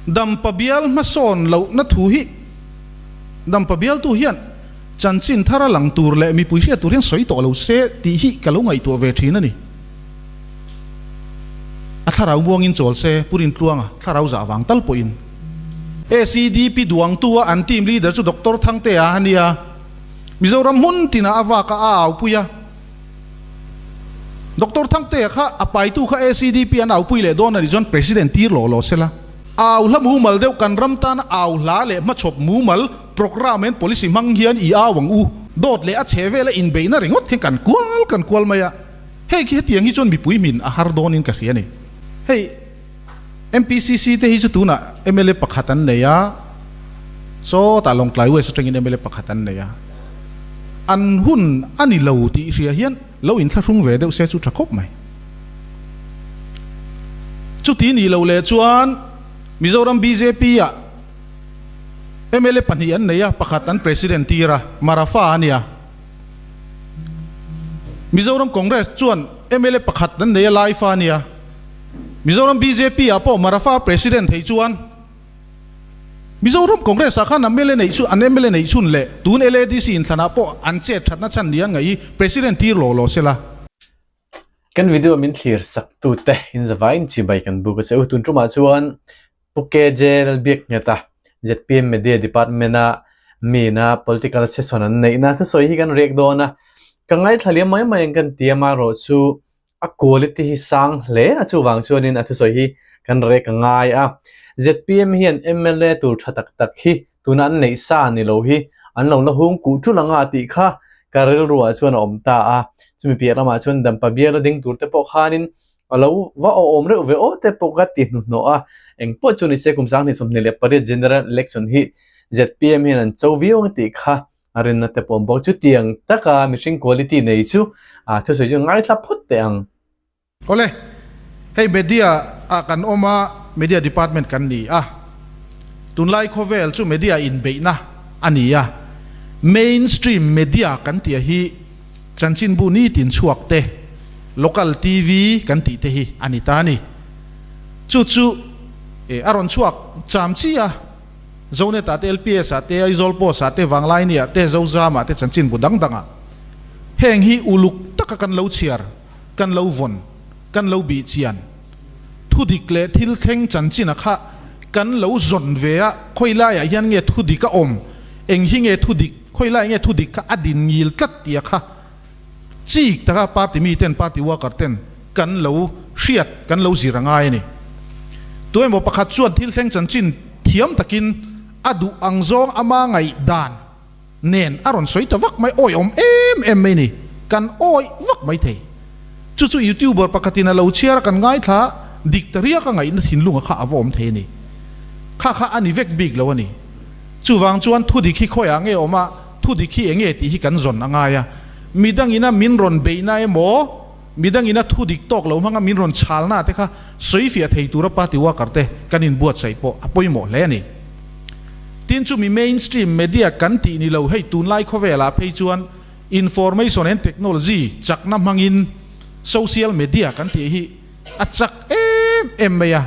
Dampa bial hmasawn lohna thu hi Dampa bialtu hian chanchin thar a lang tur leh mipui hriat tur hian sawi tawh lo se tih hi ka lo ngaihtuah ve thin a ni. A thlarau muangin chawl se, Pu Rintluanga thlarau zah vang tal pawhin. ACDP duangtu a an team leader chu Doctor Thangtea a nia. Mizoram hmun tinah a vak a, a aupui a. Doctor Thangtea kha a paitu kha ACDP an aupui leh dawn a nih chuan President tir lawh lawh sela. Au hla mumal deuh kan ram tana au hla leh hmachhawp mumal programme and policy hmang hian i au ang u. Dawt leh a chhe vela inbeihna ringawt hian kan kual kan kual mai a. Hei khi hetiang hi chuan mipui min a har dawnin ka hria a ni. Hei MPCC te hi chu tunah mla pakhat an nei a, sawtah Lawngtlai West atangin mla pakhat an nei a. An hun a ni lo tih hria hian lo inthlahrung ve deuh se chu tha khawp mai. Chuti nih loh leh chuan Mizoram bjp ah mla pahnih an nei a, pakhat an president tir a, Marafa a nia. Mizoram Congress chuan mla pakhat an nei a lai fa nia. Mizoram bjp ah pawh Marafa president thei chuan Mizoram Congress ah khan a mla neih chu an mla neih chhun leh tun LADC inthlanah pawh an chet thatna chhan ni an ngaih hi president tir law law sela. Kan video min thlir sak tute in zavaiin chibai kan buk a che u. Tun tumah chuan Pu KJ Lalbiakngheta, zpm Media Department-a mina political session an neihna thusawi hi kan rek dawn a, ka ngaithla liam mai mai ang kan ti a, amaherawhchu a quality hi sang hle a, chuvang chuanin a thusawi hi kan rek a ngai a. Zpm hian mla tur tha tak tak hi tuna an neih sa ni lo hi an lo la hung kuh tul anga tih kha ka rilruah chuan a awm ta a, chumi piah lamah chuan Dampa biala ding tur te pawh khanin A lo va awm reuh ve aw te pawh ka ti hnuhnawh a, engpawh chu ni se kum 2028 General Election hi zpm hian an cho viau ang tih kha a rinna te pawh awm bawk. Chutiang taka mihring quality nei chu thusawi chu ngaithla phawt teh ang. Awle, hei media ah kan awm a, media department kan ni a, tunlai khawvel chu media inbeihna a ni a, mainstream media kan tih hi Chanchinbu nitin chhuak te, local TV kan tih te hi a ni ta a ni. Chu chu a rawn chhuak cham chi a, Zonet ah te, LPS ah te, Aizawl Post ah te, Vanglaini ah te, Zozam ah te chanchinbu dang dang ah heng hi uluk taka kan lo chhiar, kan lo vawn, kan lo bih chian, thudik leh thil thleng chanchin a kha kan lo zawn ve a, khawi laiah hian nge thudik a awm, eng hi nge thudik, Khawi lai nge thu dik kha a din ngil tlat tih a kha chik taka party mi ten party worker ten kan lo hriat kan lo zir a ngai a ni. Tuemaw pakhat chuan thil thleng chanchin thiam takin a duh ang zawng ama ngaih dan nen a rawn sawi ta vak mai awi awm em em mai ni kan awi vak mai thei. Chu chu youtuber pakhatin a lo chhiar a kan ngaithla dik ta riak a ngaihna thinlunga kha a va awm thei a ni. Kha kha a ni vek bik lo a ni. Chuvang chuan thudik hi khawiah nge awm a, thudik hi enge tih hi kan zawn a ngai a. Midangina min rawn beihna emaw, midangina thudik tawk lo hmanga min rawn chhalna te kha sawifiah thei tura party worker te kan inbuatsaih pawh a pawimawh hle a ni. Tin chumi mainstream media kan tih ni lo hei tunlai khawvelah phei chuan information and technology chakna hmangin social media kan tih hi A chak em em mai a.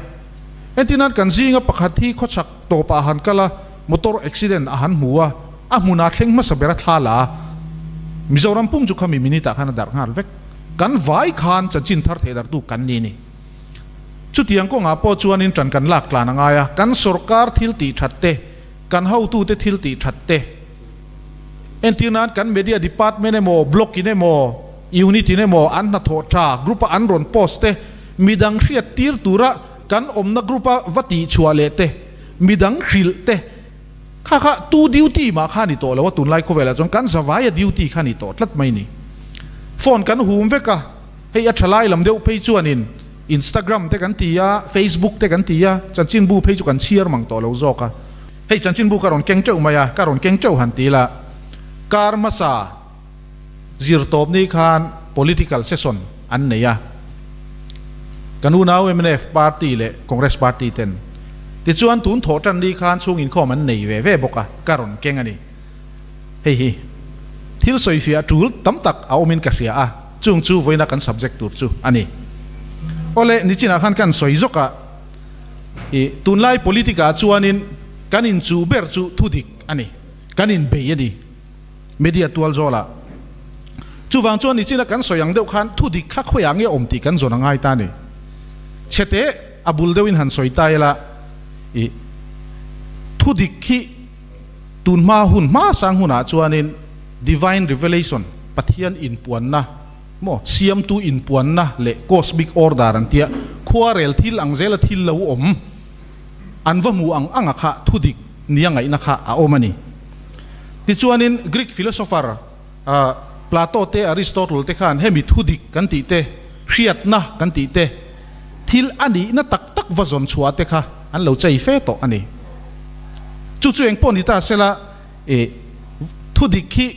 Entirnan kan zinga pakhat hi khawchhak tawpah a han kal a, motor accident a han hmu a, a hmunah thleng hmasa ber a thla la a. Mizoram pum chu khami minute ah khan a darh nghal vek. Kan vai khan chanchin thar theih darhtu kan ni a ni. Chutiang kawngah pawh chuanin ṭan kan lak tlan a ngai a, kan sorkar thil tih ṭhat te, kan hotute thil tih ṭhat te, Entirnan kan media department emaw, block in emaw, unit in emaw an hnathawh tha group a an rawn post te, midang hriat tir tura kan awmna group a va tih chhuah leh te, midang hrilh te, kha kha tu duty mah kha ni tawh lo a tunlai khawvelah chuan kan zavaia duty kha ni tawh tlat mai ni. Phone kan hum vek a, hei a thalai lam deuh phei chuanin Instagram te kan ti a, Facebook te kan ti a, chanchinbu phei chu kan chhiar mang tawh lo zawk a. Hei chanchinbu ka rawn keng teuh mai a, ka rawn keng teuh han ti la, kar hmasa zir tawp ni khan political session an nei a, kan unau mnf party leh Congress party ten tichuan tun thawh tan ni khan chhung inkhawm an nei ve ve bawk a, ka rawn keng a ni. Hei hi thil sawifiah tul tam tak a awmin ka hria a, chung chu vawiina kan subject tur chu a ni. Awle, nichinah khan kan sawi zawk a. I tunlai politic ah chuanin kan inchuh ber chu thudik a ni, kan inbei a ni media tual zawlah. Chuvang chuan nichina kan sawi ang deuh khan thudik kha khawiah nge awm tih kan zawn a ngai ta a ni. Chhete a bul deuhin han sawi ta ila, i thudik hi tunhma hun hma sang hunah chuanin divine revelation, Pathian inpuanna, Maw, siamtu inpuanna leh cosmic order an tia, khuarel thil ang zela thil lo awm an va hmu ang anga kha thudik nia ngaihna kha a awm a ni. Tichuanin Greek philosopher Plato te Aristotle te khan hemi thudik kan tih te, hriatna kan tih te, thil a nihna tak tak va zawn chhuah te kha an lo chei fe tawh a ni. Chu chu engpawh ni ta sela, thudik hi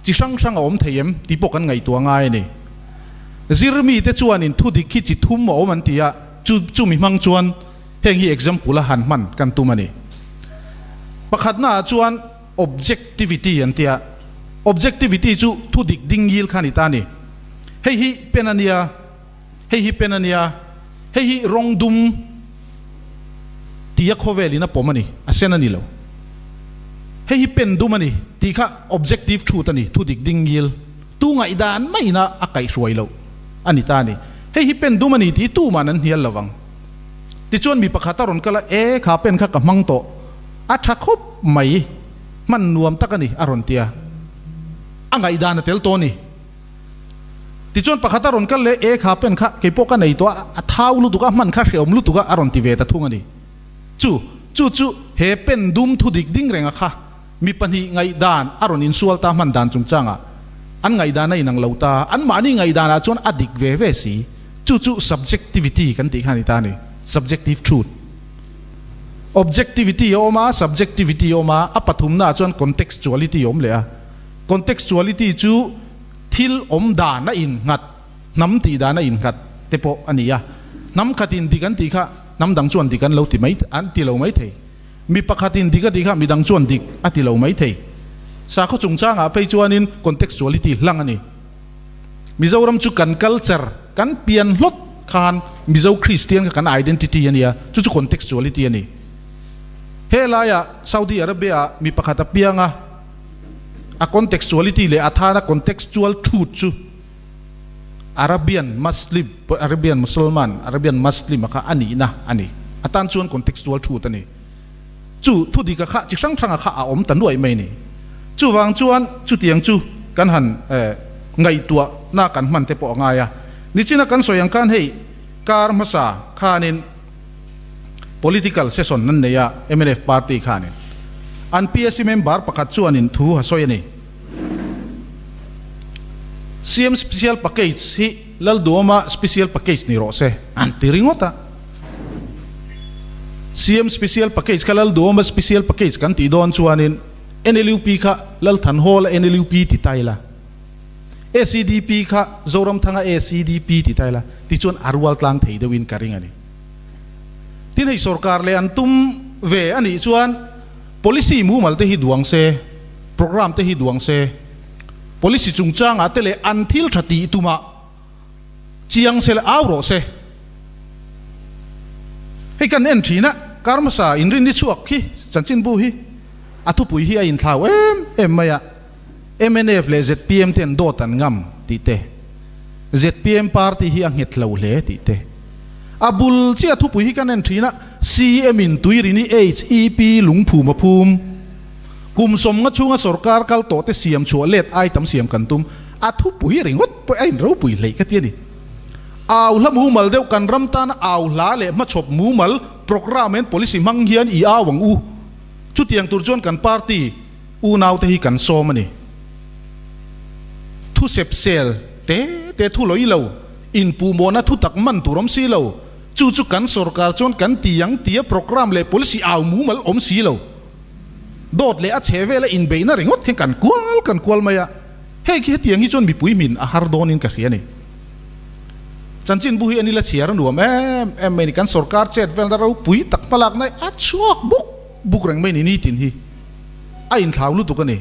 Chi hrang hrang a awm thei em tih pawh kan ngaihtuah ngai a ni. Zirmite chuanin thu dik hi chi thum a awm an ti a, chu chumi hmang chuan heng hi example a han hman kan tum a ni. Pakhatnaah chuan objectivity an ti a, objectivity chu thu dik ding ngil kha a ni ta a ni. Hei hi pen a nia, hei hi pen a nia, hei hi rawng dum tia khawvelin a pawm a ni, a sen a ni lo. Hei hi pen dum a ni tih kha objective truth a ni, thu dik ding ngil, tu ngaihdan maina a kaihhruai loh a ni ta a ni. Hei hi pen dum a ni tih tuman an hnial lo vang. Tichuan mi pakhat a rawn kal a, E, kha pen kha ka hmang tawh, a tha khawp mai, hman nuam tak a ni a rawn ti a, a ngaihdan a tel tawh a ni. Tichuan pakhat a rawn kal leh, E kha pen kha kei pawh ka nei tawh a, a thau lutuk a, hman kha hrehawm lutuk a, a rawn ti ve ta thung a ni. Chu, chu chu he pen dum thu dik ding renga kha mi pahnih ngaihdan a rawn insual ta hman dan chungchangah an ngaihdan a inang lo ta, anmahni ngaihdanah chuan a dik ve ve si. Chu chu subjectivity kan tih kha a ni ta a ni, subjective truth. Objectivity a awm a, subjectivity a awm a, a pathumnaah chuan contextuality a awm leh a. Contextuality chu thil awm dan a innghat, hnam tih dan a innghat te pawh a ni a. Hnam khatin dik an tih kha hnam dang chuan dik an lo ti mai, an ti lo mai thei. Mi pakhatin dik a tih kha mi dang chuan dik a ti lo mai thei. Sakhaw chungchangah phei chuanin contextuality hlang a ni. Mizoram chu kan culture, kan pian hlawt khan Mizo Kristian kha kan identity a nia, chu chu contextuality a ni. Helaiah Saudi Arabia-ah mi pakhat a piang a. A contextuality leh a thana contextual truth chu Arabian Muslim, Arabian Musalman, Arabian Muslim a kha a nihna a ni. A tan chuan contextual truth a ni. Chu thu dik a kha chi hrang hrang a kha a awm ta nuaih mai a ni. Chuvang chuan chutiang chu kan han ngaihtuahna kan hman te pawh a ngai a. Nichina kan sawi ang khan hei kar hmasa khanin, Political session an nei a, mnf party khanin an PSC member pakhat chuanin thu a sawi a ni. CM special package hi Lalduama special package ni rawh se an ti ringawt a. CM special package kha Lalduama special package kan tih dawn chuanin NLUP kha Lalthanhawla NLUP ti ta ila. ACDP kha Zoramthanga ACDP ti ta ila tichuan a rual tlang thei deuhin ka ring a ni. Tin hei sorkar leh an tum ve a nih chuan policy mumal te hi duang se, programme te hi duang se, policy chungchangah te leh an thil tha tih tumah chiang se leh au rawh se. Hei kan en thin a, kar hmasa inrinni chhuak hi chanchinbu hi a thupui hi a inthlau em em mai a. Mnf leh zpm ten dawt an ngam tih te, zpm party hi a nghet lo hle tih te. A bul chiah thupui hi kan en thin a, CM in Tuirini HEP lungphum a phum. Kum sawmnga chhunga sorkar kal tawh te siam chhuah let ai tam siam kan tum. A thupui ringawt pawh a inropui hleih ka ti a ni. Au hla mumal deuh kan ram tana au hla leh hmachhawp mumal programme and policy hmang hian i au ang u. Chutiang tur chuan kan party. Unaute hi kan sawm a ni. Thu sep sel te te thu lawih lo, inpuhmawhna thu tak man tur awm si lo, chu chu kan sorkar chuan kan ti ang tia programme leh policy au mumal awm si lo. Dawt leh a chhe vela inbeihna ringawt hian kan kual kan kual mai a, hei khi hetiang hi chuan mipui hmin a har dawnin ka hria a ni. Chanchinbu hi an ila chhiar a nuam em em mai a ni, kan sorkar chet velna ropui tak hmalakna hi a chhuak buk buk reng mai a ni nitin hi. A inthlau lutuk a ni,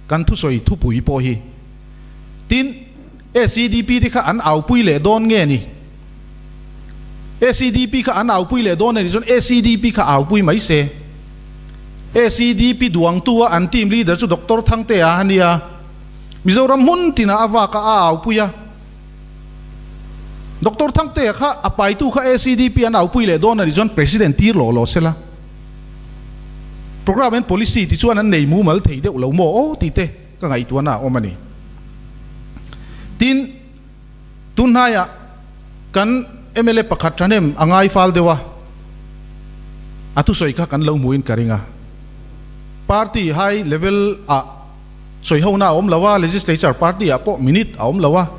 kan thusawi thupui pawh hi. Tin, SEDP te kha an aupui leh dawn nge ni? ACDP kha an aupui leh dawn a nih chuan ACDP kha aupui mai se. ACDP duangtu a an team leader chu Doctor Thangtea a nia. Mizoram hmun tinah a vak a, a aupui a. Doctor Thangtea kha a paitu kha ACDP an aupui leh dawn a nih chuan President tir lawh lawh sela. Programme and Policy ti chuan an nei mumal thei deuh lo maw aw tih te ka ngaihtuahna a awm a ni. Tin, tunhnaiah kan mla pakhat thahnem a ngai fal deuh a, a thusawi kha kan lo hmuhin ka ring a. Party high level ah sawi hona a awm lo a, Legislature party ah pawh minute a awm lo a.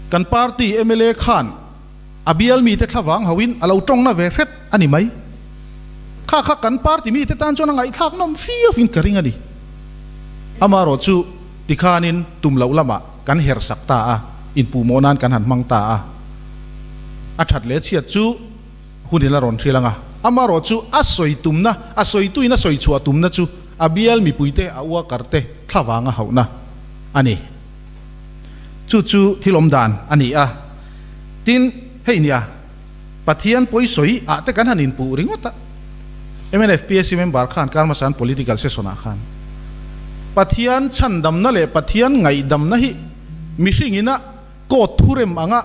Kan party mla khan A bial mite thlavang hoin a lo tawngna ve hret a ni mai. Kha kha kan party mite tan chuan a ngaihthlak nawm fiau in ka ring a ni. Amaherawh chu tikhanin tum loh lamah kan her sak ta a, inpuhmawh nan kan han hmang ta a. A that leh chhiat chu hunin a rawn hrilh ang a. Amaherawh chu a sawi tumna, a sawituin a sawi chhuah tumna chu a bial mipuite a uakarte thlavang a hauhna a ni. Chu chu thil awm dan a ni a. Tin, hei nia, Pathian pawisawi ah te kan han inpuh ringawt a. Mnf PAC member khan kar hmasa an political session ah khan Pathian chhandamna leh Pathian ngaihdamna hi mihring ina court thurem anga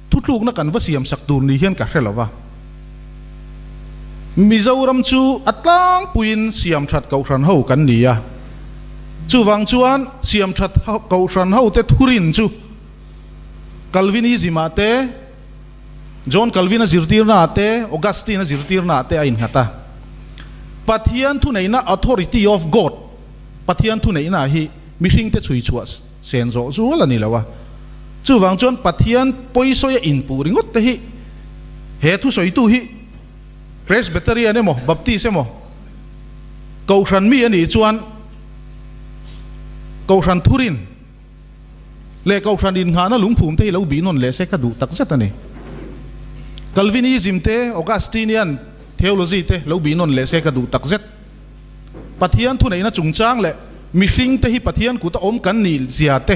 thutlukna kan va siam sak tur ni hian ka hre lo va. Mizoram chu a tlangpuiin siamthat kohhran ho kan ni a. Chuvang chuan siamthat kohhran ho te thurin chu Calvinism ah te, John Calvin-a zirtirna ah te, Augustine-a zirtirna ah te a innghat a. Pathian thuneihna, authority of God, Pathian thuneihna hi mihringte chhui chhuah sen zawh zual a ni lo a. Chuvang chuan Pathian pawisawia inpuh ringawt te hi he thusawitu hi Presbyterian emaw Baptist emaw Kohhran mi a nih chuan Kohhran thurin leh Kohhran innghahna lungphum te hi lo bih nawn leh se ka duh tak zet a ni. Calvinism te, Augustinian theology te lo bih nawn leh se ka duh tak zet. Pathian thuneihna chungchang leh mihring te hi Pathian kut a awm kan nih zia te,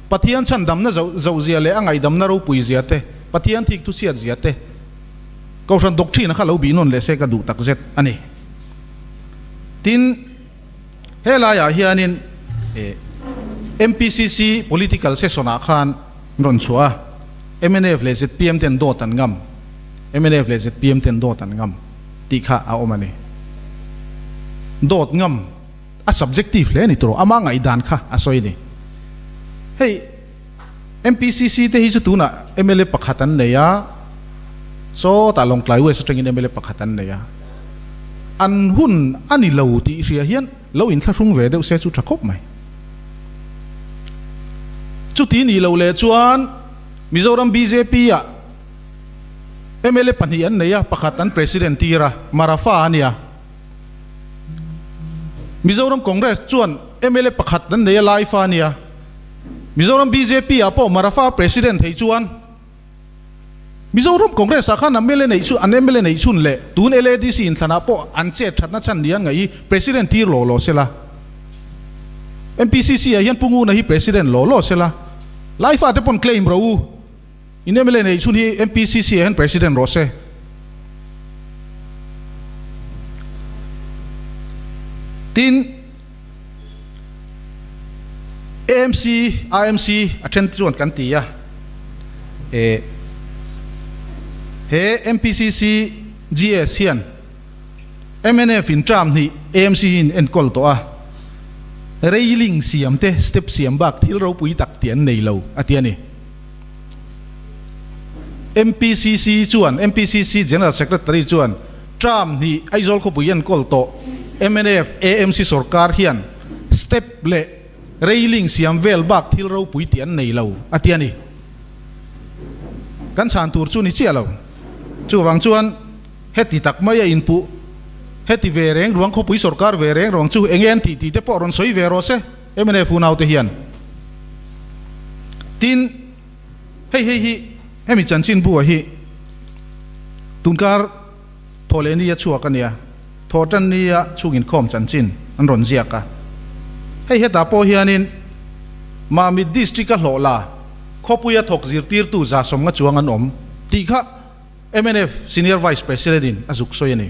Pathian chhandamna zoh zia leh a ngaihdamna ropui zia te, Pathian thik thuchhiat zia te, Kohhran doctrine kha lo bih nawn leh se ka duh tak zet a ni. Tin, He laiah hianin MPCC political session ah khan rawn chhuah a, mnf leh zpm ten dawt an ngam, mnf leh zpm ten dawt an ngam tih kha a awm a ni. Dawt ngam a subjective hle a ni tawh, ama ngaihdan kha a sawi a ni. Hei MPCC te hi chu tunah mla pakhat an nei a, sawtah Lawngtlai West atangin mla pakhat an nei a, an hun a ni lo tih hria hian lo inthlahrung ve deuh se chu tha khawp mai. Chuti nih loh leh chuan Mizoram bjp ah mla pahnih an nei a, pakhat an president tir a, Marafa a nia. Mizoram Congress chuan mla pakhat an nei a, Laifa a nia. Mizoram bjp ah pawh Marafa President thei chuan Mizoram Congress ah khan a mla neih chu an mla neih chhun leh tun LADC inthlan ah pawh an chet thatna chhan ni an ngaih hi President tir law law sela. MPCC ah hian Pu Nguna hi President law law sela. Laifa te pawn claim rawh u. In mla neih chhun hi MPCC ah hian President rawh se. Tin. AMC, AMC a then te chuan kan ti a, eh he MPCC GS hian mnf in term hnih AMC hi in enkawl tawh a, railing siam te step siam bak thil ropui tak tih an nei lo a ti a ni. MPCC chuan, MPCC General Secretary chuan term hnih Aizawl khawpui enkawl tawh mnf AMC sorkar hian step leh railing siam vel bak thil ropui tih an nei lo a ti a ni. Kan chhan tur chu ni chiah lo. Chuvang chuan heti tak mai a inpuh, heti ve reng ruang khawpui sorkar ve reng ruang chu enge an tih tih te pawh rawn sawi ve rawh se mnf unaute hian. Tin, hei hei hi hemi chanchinbu-a hi tunkar Thaw leh nia chhuak a nia. Thaw tan nia chhung inkhawm chanchin an rawn ziak a. Hei hetah pawh hianin Mamit District-a hlawh la khawpuia thawk zirtirtu 150 chuang an awm. tih kha mnf Senior Vice President in a zuk sawi a ni.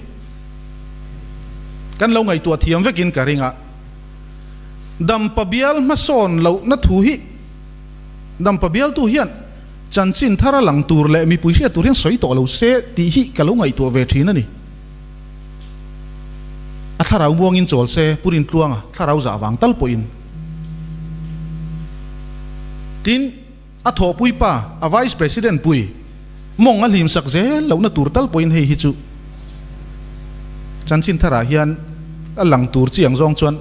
Kan lo ngaihtuah thiam vekin ka ring a, Dampa bial hmasawn lohna thu hi Dampa bialtu hian chanchin thar a lang tur leh mipui hriat tur hian sawi tawh lo se tih hi ka lo ngaihtuah ve thin a ni. A thlarau muangin chawl se, Pu Rintluanga thlarau zah vang tal pawhin. Tin, a thawhpui pa, a Vice President pui, mawng a hlim sak zel lohna tur tal pawhin hei hi chu chanchin tharah hian a lang tur chi ang zawng chuan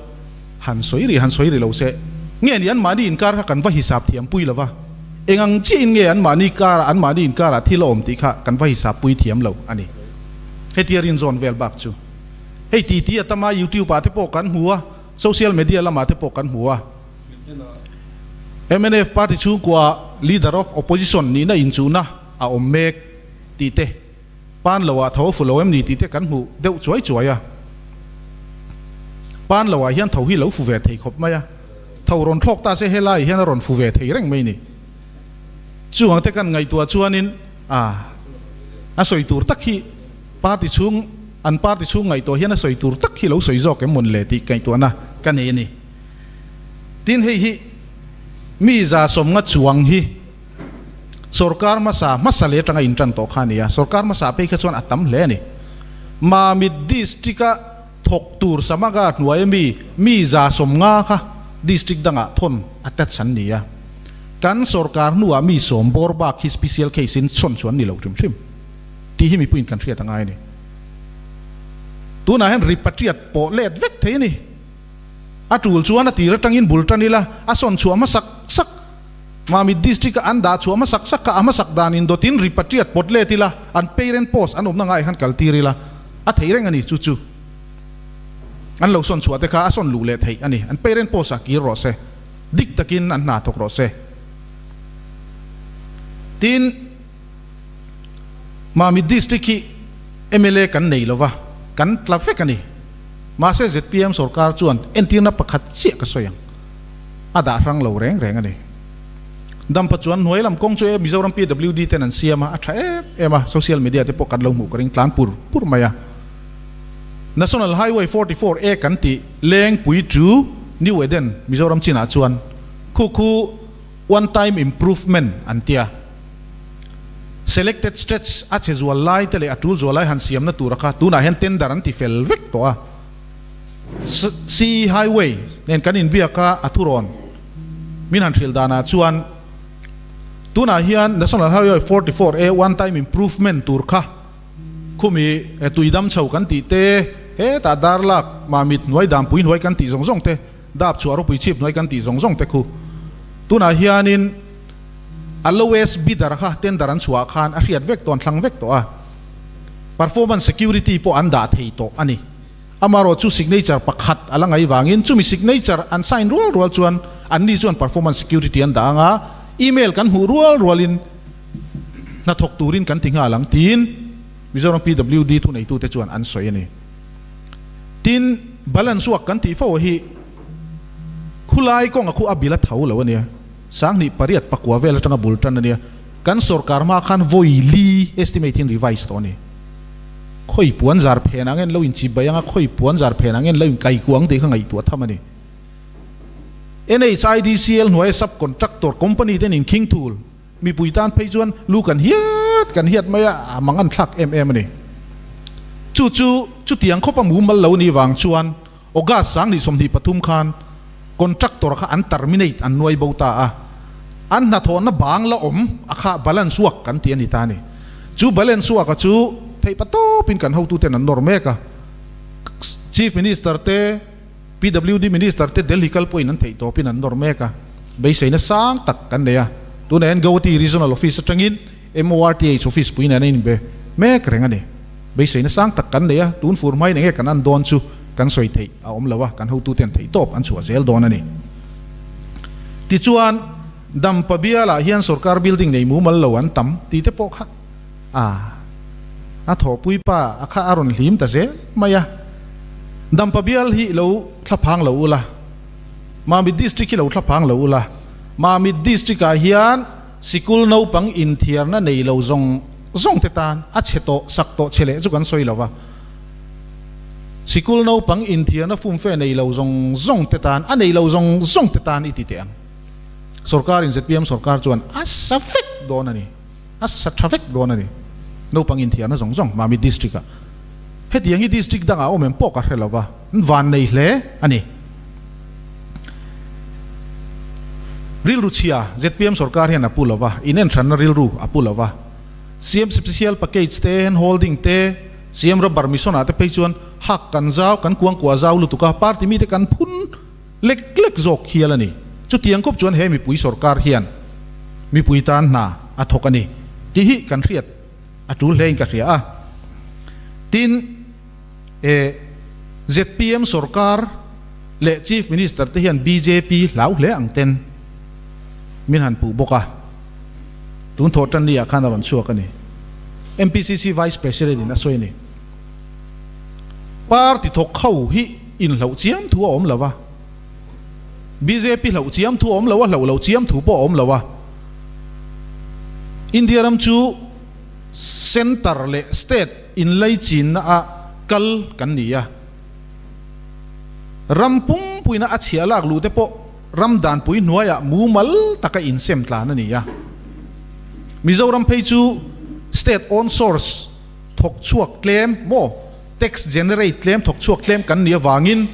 han sawi rih han sawi rih lo se. Nge ni anmahni inkar kha kan va hisap thiam pui lo va, eng ang chiahin nge anmahni karah anmahni inkarah thil a awm tih kha kan va hisap pui thiam lo a ni. Hetia rinzawn vel bak chu hei titi a tam a, YouTube ah te pawh kan hmu a, social media lamah te pawh kan hmu a. Mnf party chhungkua Leader of Opposition nihna inchuhna a awm mek tih te, pan lo ah tho a fu lo em ni tih te kan hmu deuh chuai chuai a. Pan lo ah hian tho hi lo fu ve thei khawp mai a, tho rawn thlawk ta se helai hian a rawn fu ve thei reng mai ni. Chuvang te kan ngaihtuah chuanin a a sawi tur tak hi party chhung an party chhung ngaihtuah hian a sawi tur tak hi lo sawi zawk em mawn le tih ngaihtuahna ka nei a ni. Tin hei hi mi 150 chuang hi sorkar hmasa hmasa leh atanga intan tawh kha a ni a, sorkar hmasa phei kha chuan a tam hle a ni. Mamit district-a thawk tur Samaga hnuaia mi mi 150 kha district dangah thawn attach an ni a, kan sorkar hnuah mi sawm bawr bak hi special case in chhawn chu an ni lo hrim hrim tih hi mipuiin kan hriat a ngai a ni. Tunah hian repatriate pawh let vek thei a ni. A tul chuan a tir atangin bul tan ila, a sawn chhuah hmasak sak. Mamit District a an dah chhuah hmasak sak kha a hmasak danin dawtin repatriate pawt let ila, an parent post an awmna ngaiah khan kal tir ila, a thei reng a ni chu chu. An lo sawn chhuah te kha a sawn luh leh theih a ni. An parent post ah kir rawh se. Dik takin an hna thawk rawh se. Tin, Mamit District hi mla kan nei lova, kan tla vek a ni. Mahse zpm sorkar chuan entirna pakhat chiah ka sawi ang, a dah hrang lo reng reng a ni. Dampa chuan hnuai lam kawng chu e Mizoram PWD ten an siam a, a tha em em a, social media te pawh kan lo hmuh ka ring tlan pur pur mai a. National Highway 44 A kan tih Lengpui to New Eden Mizoram chinah chuan khu khu one time improvement an tia. Selected stretch a che zual lai te leh a tul zual lai han siamna tura kha tunah hian tender an ti fel vek tawh a. CE Highway nen kan inbiak a, a thurawn min han hrilh danah chuan tunah hian National Highway 44 A one time improvement tur kha khumi tuidam chho kan tih te, hetah darlak mamit hnuai danpui hnuai kan tih zawng zawng te, dap chhuah ropui chhip hnuai kan tih zawng zawng te khu tunah hianin A lowest bidder kha tender an chhuah khan a hriat vek tawh, an thlang vek tawh a. Performance security pawh an dah thei tawh a ni. Amaherawh chu signature pakhat a la ngai vangin chumi signature an sign rual rual chuan anni chuan performance security an dah ang a, email kan hmuh rual rualin hnathawk turin kan ti nghal ang tiin Mizoram PWD thuneitute chuan an sawi a ni. Tin, balance work kan tih fo hi khulai kawnga khu a bil a tho lo a nia. 2008 pakua vel atanga bul tan a nia. Kan sorkar hma khan vawi li estimate in revise tawh a ni. Khawi puan zar phen ang en lo inchip bai anga khawi puan zar phen ang en lo inkai kuang tih kha ngaihtuah tham a ni. NHIDCL hnuaia sub contractor company ten inkhing thul mipui tan phei chuan lu kan hiat kan hiat mai a, a mang an thlak em em a ni. Chu chu chutiang khawpa mumal lo nih vang chuan August 2023 khan contractor kha an terminate an nuai bo ta a, an hnathawhna bang la awm a kha balance work kan ti a ni ta a ni. Chu balance work a chu theih pa tawpin kan hotuten an nawr mek a, Chief Minister te, PWD Minister te Delhi kal pawhin an theih tawpin an nawr mek a, beiseina sang tak kan nei a. Tunah hian Guwahati Regional Office atangin MORTH Office pui nen a inbe mek reng a ni. Beiseina sang tak kan nei a, tun fur hmain enge kan an dawn chu kan sawi theih a awm lo a, kan hotuten theih tawp an chhuah zel dawn a ni. Tichuan, Dampa bialah hian sorkar building nei mumal lo an tam tih te pawh kha a a thawhpui pa a kha a rawn hlim ta zel mai a. Dampa bial hi lo thlaphang lo ula, Mamit District hi lo thlaphang lo ula, Mamit District ah hian sikul naupang inthiarna nei lo zawng. zawng te tan a chhe tawh sak tawh chhe leh chu kan sawi lo va. Sikul naupang inthiarna fumfe nei lo zawng zawng te tan a nei lo zawng zawng te tan i ti teh ang. Sorkarin zpm sorkar chuan a sa vek dawn a ni. A sa tha vek dawn a ni. Naupang inthiarna zawng zawng Mami District ah. Hetiang hi District dangah a awm em pawh ka hre lo va, an van nei hle a ni. Rilru chhia zpm sorkar hian a pu lo va, inenhranna rilru a pu lo va. CM Special Package te, Hand Holding te, CM Rubber Mission ah te phei chuan hak kan zau, kan kuangkuah zau lutuk a, party mite kan phun lek lek zawk hial a ni. Chutiang kawp chuan he mipui sorkar hian mipui tan hna a thawk a ni tih hi kan hriat a tul hlein ka hria a. Tin, e zpm sorkar leh Chief Minister te hian bjp hlau hle ang ten min han puh bawk a. Tun thawh tan ni ah khan a rawn chhuak a ni. MPCC Vice President in a sawi a ni. Party thawk ho hi inhloh chiam thu a awm lo a, bjp hloh chiam thu a awm lo a, hloh loh chiam thu pawh a awm lo a. India ram chu Centre leh State inlaichinna ah kal kan ni a, ram pumpuina a chhiah lak luh te pawh ram danpui hnuaiah mumal taka insem tlan a ni a. Mizoram phei chu State own source thawk chhuak tlem maw tax generate tlem thawk chhuak tlem kan nih avangin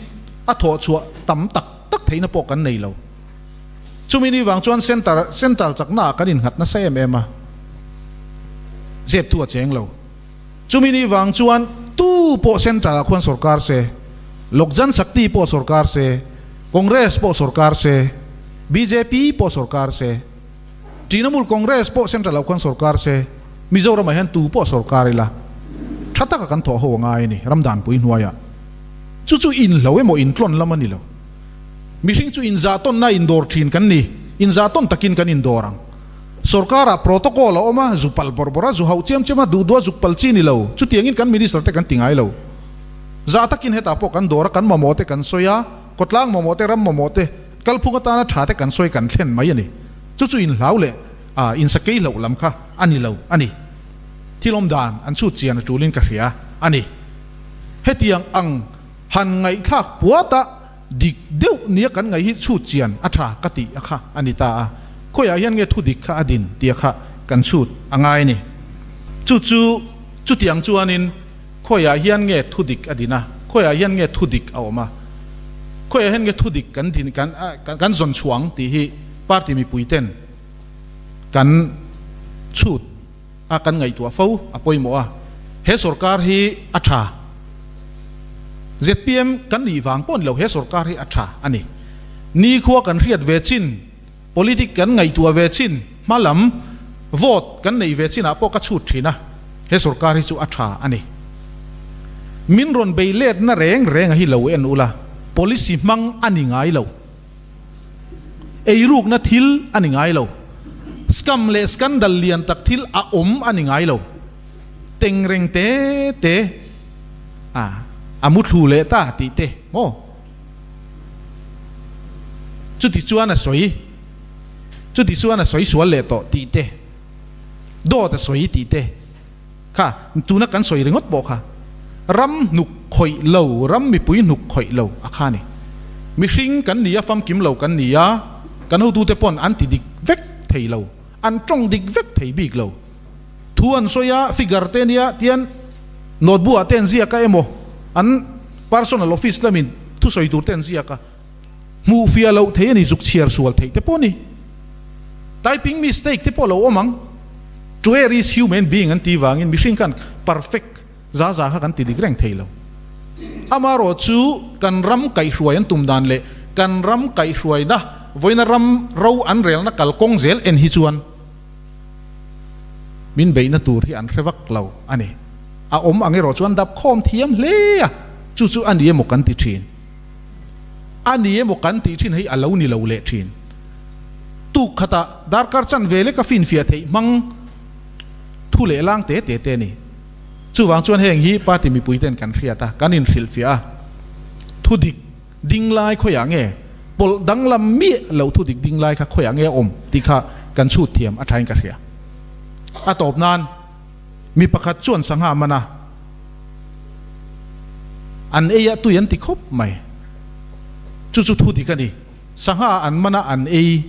a thawh chhuah tam tak tak theihna pawh kan nei lo. Chumi ni vang chuan centre central chaknaah kan innghat nasa em em a, zep thu a cheng lo. Chumi ni vang chuan tu pawh central ah khuan sorkar se, Lok Jan Shakti pawh sorkar se, Congress pawh sorkar se, bjp pawh sorkar se, Trinamool Congress pawh central ah khuan sorkar se, Mizoram ah hian tu pawh sorkar ila tha taka kan thawh ho a ngai a ni, ramdanpui hnuaiah. Chu chu inhlo emaw intlawn lam a ni lo. Mihring chu inzahtawnna indawr thin kan ni, inzahtawn takin kan indawr ang. Sorkarah protocol a awm a, zu pal bawrh bawrh a, zu hauh chiam chiam a, duh duh a zuk pal chi ni lo. Chutiangin kan minister te kan ti ngai lo. Zah takin hetah pawh kan dawr a, kan mamawh te kan sawi a, khawtlang mamawh te, ram mamawh te, kalphung atana tha te kan sawi kan thlen mai a ni. Chu chu inhlau leh insakei loh lam kha a ni lo a ni. Thil awm dan an chhut chian a tulin ka hria a ni. Hetiang ang han ngaihthlak puat a, Dik deuh nia kan ngaih hi chhut chian a tha ka tih a kha a ni ta a, khawiah hian nge thu dik kha a din tih a kha kan chhut a ngai a ni. Chu chu chutiang chuanin khawiah hian nge thu dik a din a, khawiah hian nge thu dik a awm a, khawiah hian nge thu dik kan din kan kan zawn chhuang tih hi party mipui ten kan chhut a kan ngaihtuah fo a pawimawh a, he sorkar hi a tha. Zpm kan nih vang pawh ni lo, he sorkar hi a tha a ni. Nikhua kan hriat ve chin, politic kan ngaihtuah ve chin, hma lam vote kan neih ve chinah pawh ka chhut thin a, he sorkar hi chu a tha a ni. Min rawn bei letna reng reng a hi lo en ula, policy hmang a ni ngai lo. Eirukna thil a ni ngai lo. Scam leh scandal lian tak thil a awm a ni ngai lo. Tengreng te te a a muthlu leh ta tih te maw? Chuti chuan a sawi, chuti chuan a sawi sual leh tawh tih te, dawt a sawi tih te. Kha, tuna kan sawi ringawt pawh kha ram hnuk khawih lo, ram mipui hnuk khawih lo a kha ni. Mihring kan ni a, famkim lo kan ni a, kan hotute pawn an ti dik vek thei lo, an tawng dik vek thei bik lo. Thu an sawi a, figure te nia tian notebook ah te an ziak a emaw, an personal office lamin thusawi tur te an ziak a, hmuh fiah loh thei a ni, zuk chhiar sual theih te pawh a ni. Typing mistake te pawh a lo awm ang. To err is human being an tih vangin mihring khan perfect za za kha kan ti dik reng thei lo. Amaherawh chu kan ram kaihhruai an tum dan leh kan ram kaihhruaina vawiina ram ro an relna kalkawng zel en hi chuan min beihna tur hi an hre vak lo a ni. A awm ang erawh chuan dap khawm thiam hle a, chu chu a ni emaw kan ti thin. A ni emaw kan tih thin hei a lo ni lo leh thin. Tuk khatah darkar chanve leka finfiah theih hmang thu leh lang te te te a ni. Chuvang chuan heng hi party mipui ten kan hriat a, kan inhrilhfiah a. Thu dik ding lai khawiah nge pawlh danglam miah loh thu dik ding lai kha khawiah nge a awm tih kha kan chhut thiam a thain ka hria. A tawp nan. Mi pakhat chuan sangha man a, an ei a tui an ti khawp mai. Chu chu thu dik a ni. Sangha an man a, an ei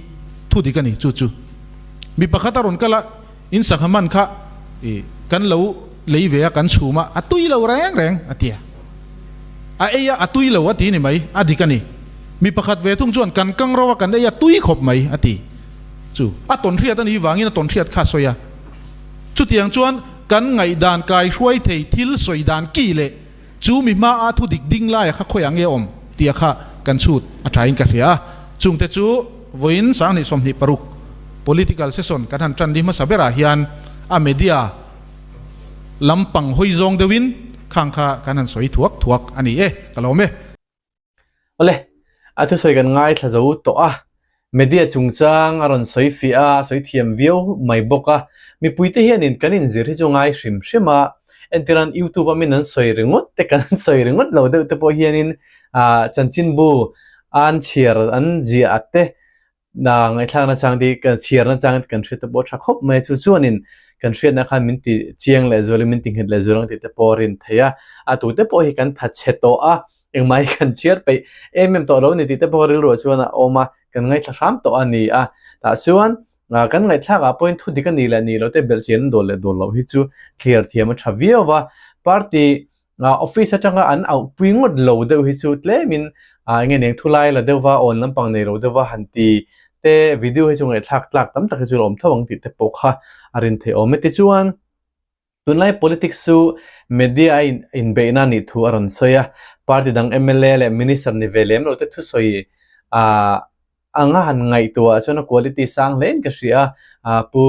thu dik a ni chu chu. Mi pakhat a rawn kal a, in sangha man kha i kan lo lei ve a, kan chhum a, a tui lo reng reng a ti a. A ei a, a tui lo a ti ni mai, a dik a ni. Mi pakhat ve thung chuan kan kang ro a, kan ei a tui khawp mai a ti. Chu a tawnhriat a nih vangin a tawnhriat kha a sawi a. Chutiang chuan kan ngaihdan kai hruai thei thil sawi dan ki leh chu mi hmaa thu dik ding laia kha khawiah nge awm tia kha kan chhut a thain ka hria a. Chungte chu vawiin 2026 political session kan han tan ni hmasa berah hian a media lampang hawi zawng deuhin khang kha kan han sawi thuak thuak a ni e, ka lawm e. Awle, a thusawi kan ngaithla zo tawh a, media chungchang a rawn sawi fiah a, a sawi thiam viau mai bawk a, mipuite hianin kan inzir hi chu ngai hrim hrim a, entirhan youtube a min an sawi ringawt te kan sawi ringawt lo deuh te pawh hianin ah chanchinbu an chhiar an ziah te Na ngaihthlak nachang te kan chhiar nachang te kan hriat te pawh a tha khawp mai a, chu chuanin kan hriatna khan min ti chiang leh zualin min ti nghet leh zual ang tih te pawh a rin theih a, a tute pawh hi kan tha chhe tawh a, engmah hi kan chhiar peih em em tawh lo ni tih te pawh rilruah chuan a awm a, kan ngaithla hram tawh a ni a, tah chuan kan ngaihthlak ah pawhin thu dik a nih leh nih loh te belhchian an dawl leh dawl loh hi chu thliar thiam a tha viau va, party Office atanga an auhpui ngawt lo deuh hi chu tlemin enge nen thu lai la deuhva awn lampang nei lo deuhva han ti te video hi chu ngaihthlak tlak tam tak hi chu a awm tho ang tih te pawh kha a rin theih awm e. Tichuan tunlai politics chu media a inbeihna a nih thu a rawn sawi a, party dang mla leh minister ni ve lem lo te thusawi Anga han ngaihtuah chuan a quality sang hlein ka hria a, Pu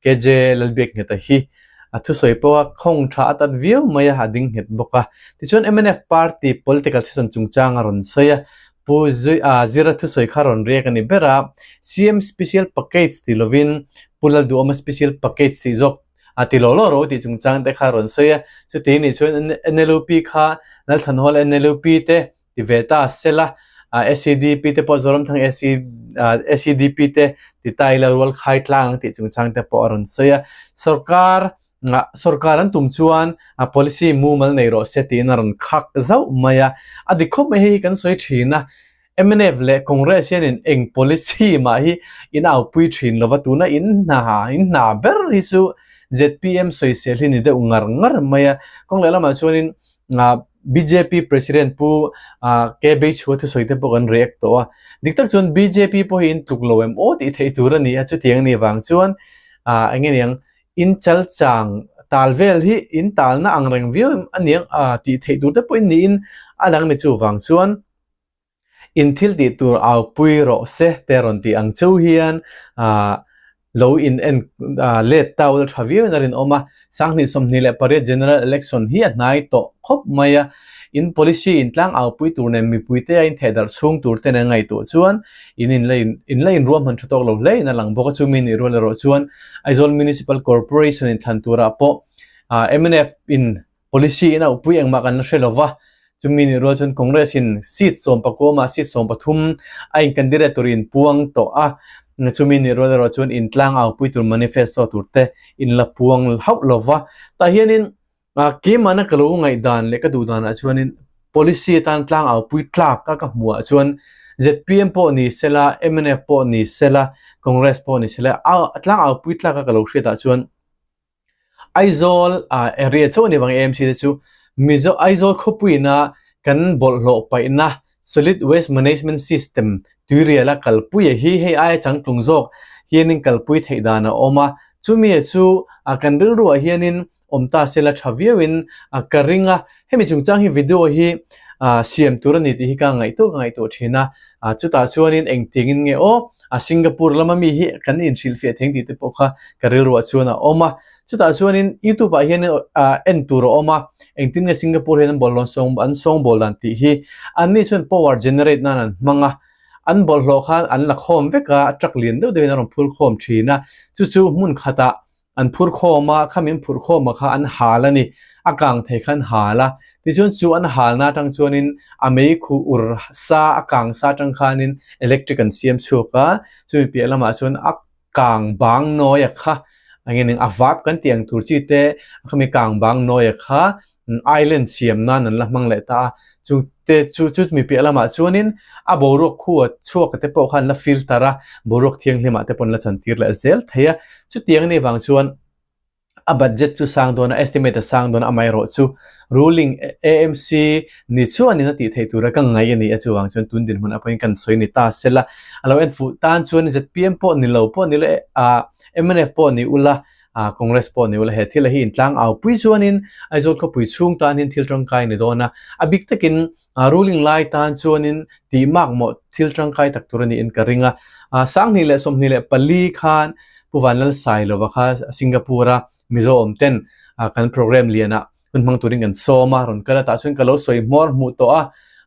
KJ Lalbiakngheta hi a thusawi pawh a khawng tha a tat viau mai a, a ding nghet bawk a. Tichuan mnf party political session chungchang a rawn sawi a, Pu Zira thusawi kha rawn riak a ni ber a, CM special package ti lovin Pu Lalduhawma special package tih zawk a ti law law ro tih chungchang te kha a rawn sawi a. Chuti nih chuan NLUP kha Lalthanhawla NLUP te Ti ve ta sela, SEDP te pawh Zoramthang SEDP te ti ta ila rual khai tlang ang tih chungchang te pawh a rawn sawi a. Sorkar sorkar an tum chuan policy mumal nei rawh se tiin a rawn khak zauh mai a. A dik khawp mai hei hi kan sawi thin a. Mnf leh Congress hianin eng policy mah hi in aupui thin lova tuna in hna in hna ber hi chu zpm sawisel hi ni deuh ngar ngar mai a. Kawng lehlamah chuanin Bjp President Pu K Beichhua thusawi te pawh kan react tawh a, dik tak chuan bjp pawh hi in tluk lo em aw tih theih tur a ni a, chutiang a nih vang chuan eng nge niang in chal chang tal vel hi in talna ang reng viau em a niang tih theih tur te pawh in niin a lang ni chuvang chuan. In thil tih tur au pui rawh se te rawn tih ang cheu hian lo in en let ta ula tha viau in a rinawm a. 2028 General Election hi a hnai tawh khawp mai a, in policy in tlang au pui tur nen mipui te a in thehdarh chhung tur te nen ngaihtuah chuan in in la in la in ruahman tha tawk lo hle in a lang bawk a. Chumi nih rual erawh chuan Aizawl Municipal Corporation in thlan turah pawh mnf in Policy in a upui engmah kan la hre lo va, chumi nih rual chuan Congress in seat sawmpakawmah seat 13 a in candidate tur in puang tawh a, chumi nih rual erawh chuan in tlang a upui tur manifesto tur te in la puang hauh lo va. Tah hianin keimahna ka lo ngaihdan leh ka duh danah chuanin policy atan tlang a upui tlak a ka hmuhah chuan zpm pawh ni sela, mnf pawh ni sela, Congress pawh ni sela tlang a upui tlak a ka lo hriatah chuan Aizawl area chauh a ni vang AMC te chu Mizo Aizawl khawpuiina kan bawlhhlawh paihna Solid Waste Management System tuiriala kalpui a hi hei aia changtlung zawk hianin kalpui theih dan a awm a, chumi chu kan rilruah hianin awm ta sela tha viauin ka ring a, hemi chungchang hi video hi siam tur a ni tih hi ka ngaihtuah ka ngaihtuah thin a, chutah chuanin engtiangin nge aw A Singapore lama mi hi kan inhrilhfiah theng tih te pawh kha ka rilruah chuan a awm a. Chutah chuanin YouTube ah hian en tur a awm a, engtin nge Singapore hian an bawlhhlawh sawng an sawngbawl dan tih hi. Anni chuan power generate nan an hmang a, an bawlhhlawh khan an la khawm vek a, truck lian deuh deuhin an rawn phur khawm thin a, chu chu hmun khatah An phur khawm a, khami an phurh khawm a kha an hal a ni. A kang thei kha an hal a. Tichuan chu an halna atang chuanin a mei khu ur sa, a kang sa atang khanin electric an siam chhuak a, chumi piah lamah chuan a kang bang nawi a kha. Eng nge a vap kan tih ang tur chi te khami kang bang nawi a kha island siam nan an la hmang leh ta a, chung te chu chu mi piah lamah chuanin a boruak khu a chhuak te pawh khan la filter a, boruak thianghlim ah te pawh an la chantir leh zel thei a, chutiang anih vang chuan a budget chu sang dawn a, estimate a sang dawn a, amaherawh chu ruling AMC ni chuanin a tih theih tura ka ngaih a ni a, chuvang chuan tun dinhmun ah pawhin kan sawi ni ta sela, a lo en fuh tan chuan zpm pawh ni lo pawh ni lo ah mnf pawh ni ula ah Congress pawh ni ula he thil a hi intlang au pui chuanin Aizawl khawpui chhung tan hian thil tangkai ni dawn a, a bik takin ah ruling lai tan chuanin tih mak mawh thil tangkai tak tur a niin ka ring a, ah 2024 khan Pu Vanlalsailova kha Singapore a Mizo awm ten ah kan program lian ah hun hmang turin kan sawm a, rawn kal a tah chuan ka lo sawi hmawr hmuh tawh a,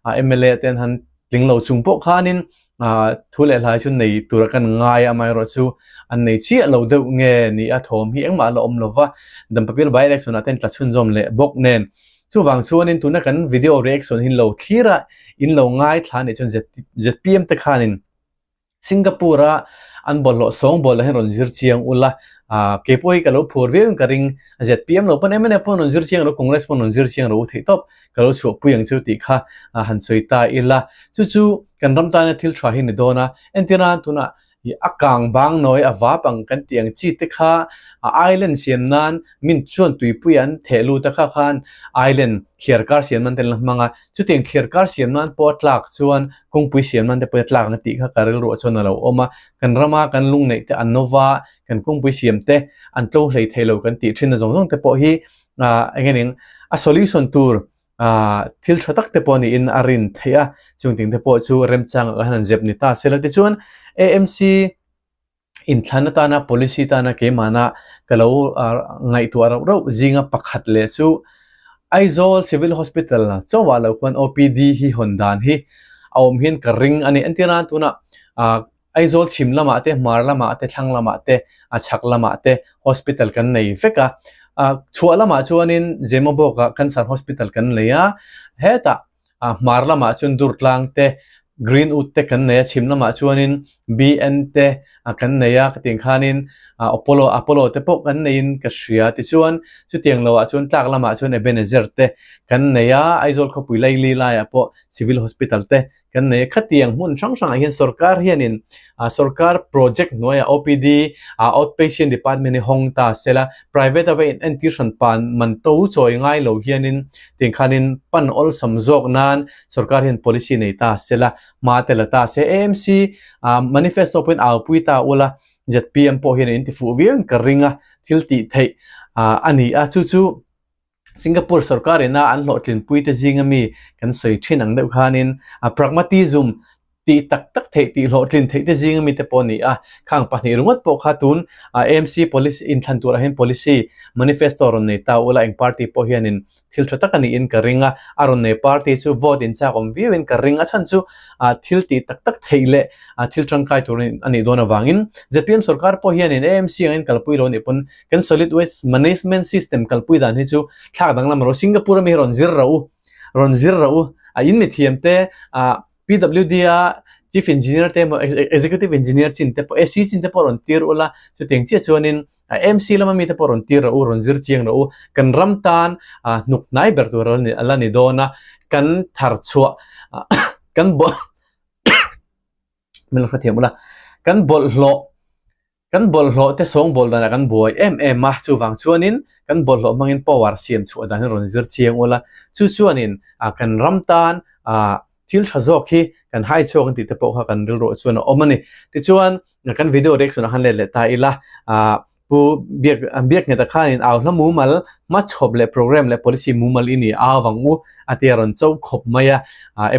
ah mla ten han tling lo chung pawh khanin ah thu leh hlai chu nei tura kan ngai a, amaherawhchu an nei chiah lo deuh nge ni a thawm hi engmah la awm lo va, Dampapil by election ah ten tla chhunzawm leh bawk nen chuvang chuanin tuna kan video reaction hi lo thlir a, in lo ngaithla anih chuan zpm te khanin Singapore a an bawlhhlawh sawng bawl ah hian rawn zir chiang ula, ah kei pawh hi ka lo phur viau in ka ring, zpm lo pawn mnf pawn rawn zir chiang rawh u, Congress pawn rawn zir chiang rawh u theih tawp ka lo chhuahpui ang chu tih kha han sawi ta ila. Chu chu kan ram tana thil tha hi ni dawn a, entir nan tunah ih a kang bang nawi a vap ang kan tih ang chi te kha island siam nan min chuan tuipui an theh lut a kha khan island thliar kar siam nan te an la hmang a, chutiang thliar kar siam nan pawh a tlak chuan kawngpui siam nan te pawh a tlak na tih kha ka rilruah chuan a lo awm a, kan rama kan lungneih te an nawva kan kawngpui siam te an tlo hlei thei lo kan tih thin na zawng zawng te pawh hi ah eng nge ning a solution tur ah thil tha tak te pawh niin a rin theih a, chung ting te pawh chu remchang ah khan an zep ni ta sela tichuan AMC inthlan atana policy tana keimahna ka lo ngaihtuah rauh rauh zinga pakhat leh chu Aizawl Civil Hospital chauhah lo khuan OPD hi hawn dan hi a awm hian ka ring a ni. Entir nan tunah ah Aizawl chhim lamah te, hmar lamah te, thlang lamah te, a chhak lamah te hospital kan nei vek a. Ah chhuah lamah chuanin Zemabawkah Cancer Hospital kan nei a, hetah A hmar lamah chuan Durtlang te, Greenwood te kan nei a, chhim lamah chuanin BN te kan nei a, khatiang khanin Apollo Apollo te pawh kan neiin ka hria. Tichuan chutiang loah chuan tlak lamah chuan Ebenezer te kan nei a, Aizawl khawpui Laili laiah pawh Civil Hospital te kan nei a. Khatiang hmun hrang hrangah hian sorkar hianin sorkar project hnuaiah OPD Outpatient Department hi hawng ta sela, private a va entir hran pan man to chawi ngai lo hianin Tiang khanin pan awlsam zawk nan sorkar hian policy nei ta se la, hma te la ta se. AMC manifesto pawhin aupui ta ula, zpm pawh hian a intifuh viau in ka ring a, thil tih theih a ni a. Chu chu Singapore sorkar ina an hlawhtlinpui te zinga mi kan sawi thin ang deuh khanin pragmatism tih tak tak theih tih hlawhtlin theih te zinga mite pawh a ni a, khang pahnih ringawt pawh kha tun AMC policy inthlan turah hian policy manifesto rawn nei ta ula eng party pawh hianin thil tha tak a niin ka ring a, a rawn nei party chu vote in chak awm viauin ka ring a chhan chu thil tih tak tak theih leh thil tangkai tur a nih dawn avangin zpm sorkar pawh hianin AMC angin kalpui lo nih pawn kan solid waste management system kalpui dan hi chu thlak danglam rawh Singapore ami hi rawn zir rawh u rawn zir rawh u a in mithiam te ah PWD a Chief Engineer te emaw Executive Engineer chin te pawh AC chin te pawh rawn tir ula chutiang chiah chuanin MC lama mite pawh rawn tir rawh u rawn zir chiang rawh u kan ram tan hnuk hnai ber tur a la ni dawn a kan thar chhuah kan min lo hrethiam ula kan bawlhhlawh Kan bawlhhlawh te sawngbawl danah kan buai em em a, chuvang chuanin kan bawlhhlawh hmangin power siam chhuah dan hi rawn zir chiang ula, chu chuanin kan ram tan thil tha zawk hi kan hai chhuak an tih te pawh kha kan rilruah chuan a awm a ni. Tichuan kan video reaction ah khan let leh ta ila, Pu Biak Biakngheta khanin au hla mumal hmachhawp leh program leh policy mumal i ni au vang u a tia rawn cho khawp mai a,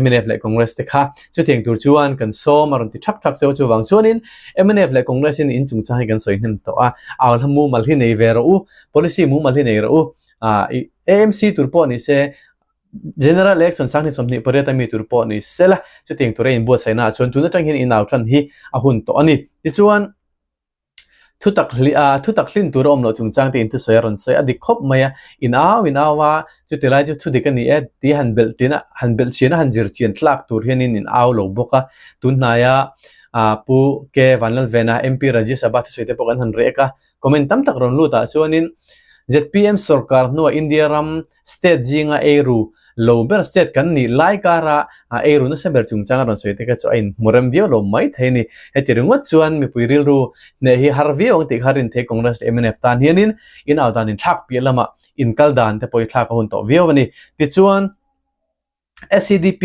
mnf leh Congress te kha chutiang tur chuan kan sawm a rawn ti thak thak cheu chuvang chuanin mnf leh Congress in in chungchang hi kan sawi hnem tawh a, au hla mumal hi nei ve rawh u, policy mumal hi nei rawh u, AMC tur pawh ni se General Election 2028 a mi tur pawh ni sela chutiang tura inbuatsaihna ah chuan tun atang hian inau tan hi a hun tawh a ni. Tichuan. Thutak hli a, thutak hlin tur a awm loh chungchang te in thusawi a rawn sawi a dik khawp mai a, in au in au a, chuti lai chu thudik a ni e tih han belh tin a, han belh chian a han zir chian tlak tur hianin in au lo bawk a, tunhnaia ah Pu K Vanlalvena MP Rajya Sabha thusawi te pawh kan han rek a. Comment tam tak rawn lut ah chuanin zpm sorkar hnuah India ram state zinga eiru lo ber state kan nih lai kara eiru nasa ber chungchang a rawn sawi te kha chu a inhmu rem viau lo mai thei a ni. Heti ringawt chuan mipui rilru hneh hi har viau ang tih kha rin thei Congress leh mnf tan hianin in au dan inthlak piah lamah inkal dan te pawh hi thlak a hun tawh viau a ni. Tichuan. SEDP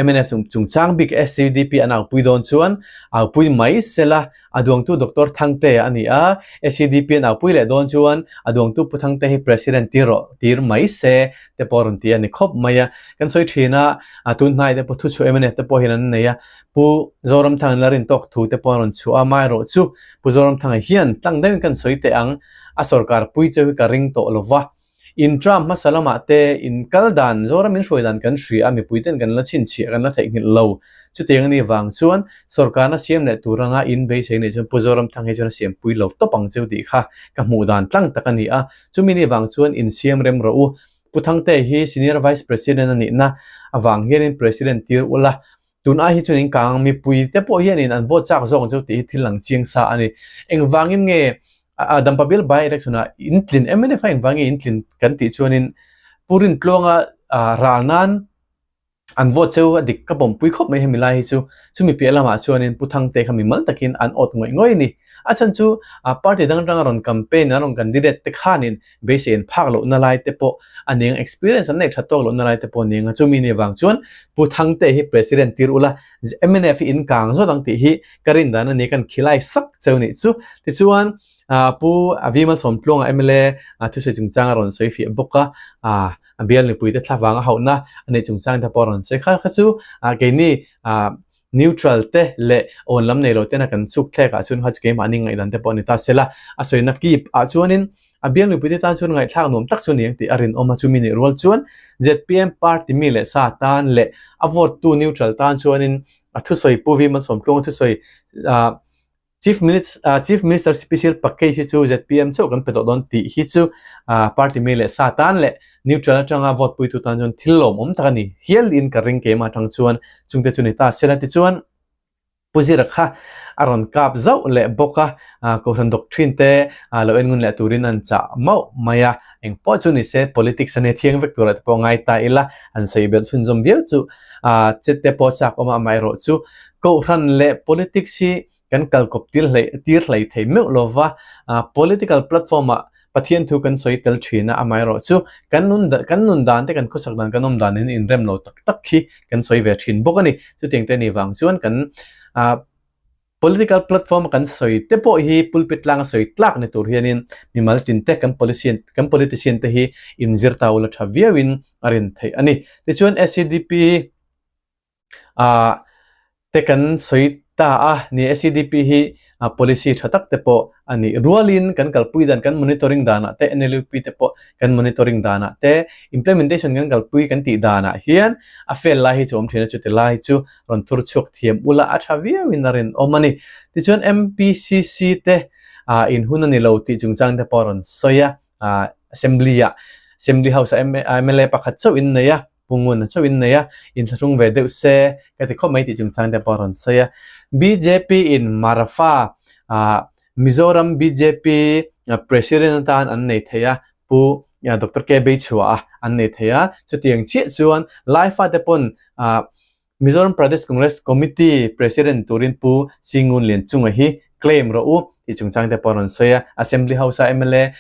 mnf chungchang bik SEDP an aupui dawn chuan aupui mai sela a duangtu Doctor Thangtea a ni a, SEDP an aupui leh dawn chuan a duangtu Pu Thangte hi President tir rawh tir mai se te pawh a rawn ti a ni khawp mai a. Kan sawi thin a, tun hnai te pawh thuchhuah mnf te pawh hian an nei a, Pu Zoramthanga la rin tawk thu te pawh an rawn chhuah a, amaherawh chu Pu Zoramthanga hian tlang deuhin kan sawi teh ang, a sorkar pui cheu hi ka ring tawh lova, In tram hmasa lamah te in kal dan, Zoram in hruai dan kan hria a, mipui ten kan la chhinchhiah, kan la theihnghilh lo. Chutiang a nih vang chuan sorkarna siam leh tur anga in beisei neih chuan Pu Zoramthang hi chuan a siampui lo tawp ang cheu tih kha ka hmuh dan tlang tak a ni a. Chumi nih vang chuan in siam rem rawh u. Pu Thangte hi Senior Vice President a nihna avang hianin President tir ula, Tun ai hi chuan in kang mipui te pawh hianin an vote chak zawk ang chu tih hi thil lang chiang sa a ni. Engvangin nge Dampa Bill by election ah in tlin mnf kha engvang nge in tlin kan tih chuanin Pu Rintluanga ral nan an vote cheu a dik ka pawmpui khawp mai hemi lai hi chu. Chumi piah lamah chuanin Pu Thangte kha mimal takin an awt ngawih ngawih a ni. A chhan chu party dang atanga rawn campaign an rawn candidate te khanin beisei an phak lohna lai te pawh a ning, experience an neih that tawk lohna lai te pawh a ning a, chumi ni vang chuan Pu Thangte hi President tir ula, mnf hi in kang zawt ang tih hi ka rin dan a ni, kan khilai sak cheu nih chu. Tichuan Pu V Malsawmtluanga mla thusawi chungchang a rawn sawi fiah bawk a, a bial mipuite thla vanga hauhna a neih chungchang te pawh a rawn sawi kha kha chu keini Neutral te leh awn lam nei lo tena kan chhuk thlek ah chuan kha chu keimahni ngaihdan te pawh a ni ta sela, a sawina kip ah chuanin a biang mipuite tan chuan ngaihthlak nuam tak chu a ni ang tih a rinawm a, chumi nih rual chuan zpm party mi leh sa tan leh a vote tu neutral tan chuanin a thusawi Pu V Malsawmtluanga thusawi ah Chief Chief Minister Special Package hi chu zpm chauh kan pe tawh dawn tih hi chu party mi leh sa tan leh neutral atanga vote puitu tan chuan thil lawmawm tak a ni hial in ka ring keimah atang chuan chungte chu ni ta sela tichuan Pu Zira kha a rawn kap zauh leh bawk a, Kohhran doctrine te lo en ngun leh turin an chah mauh mai a, engpawh chu ni se politics a nia thiang vek turah te pawh ngai ta ila an sawi belh chhunzawm viau chu chet te pawh chak awm a amaherawh chu Kohhran leh politics hi kan kal kawp tir hlei tir hlei thei meuh lo va, political platform ah Pathian thu kan sawi tel thin a, amaherawh chu kan nun kan nun dan te kan khawsak dan kan awm dan in inrem lo tak tak hi kan sawi ve thin bawk a ni. Chutiang te ni vang chuan kan political platform a kan sawi te pawh hi pulpit tlanga sawi tlak ni tur hianin mimal tin te kan politician kan politician te hi inzir ta ula tha viauin a rin theih a ni. Tichuan SEDP Ah te kan sawi ta a ni SEDP hi policy tha tak te pawh a nih rualin kan kalpui dan kan monitoring danah te NLUP te pawh kan monitoring danah te implementation kan kalpui kan tih danah hian a fail lai hi chu awm thin a chuti lai chu rawn thur chhuak thiam ula a tha viauin a rinawm a ni. Tichuan MPCC te ah in hun a ni lo tih chungchang te pawh a rawn sawi a ah assembly ah assembly house ah mla pakhat chauh in nei a. Pu Ngun a chauh in nei a, inthlahrung ve deuh se ka ti khawp mai tih chungchang te pawh a rawn sawi a. Bjp in Marafa ah Mizoram bjp President atan an nei thei a, Pu Doctor K Beichhua a an nei thei a, chutiang chiah chuan Laifa te pawn ah Mizoram Pradesh Congress Committee President turin Pu Singun Lianchunga hi claim rawh u tih chungchang te pawh a rawn sawi a. Assembly House a mla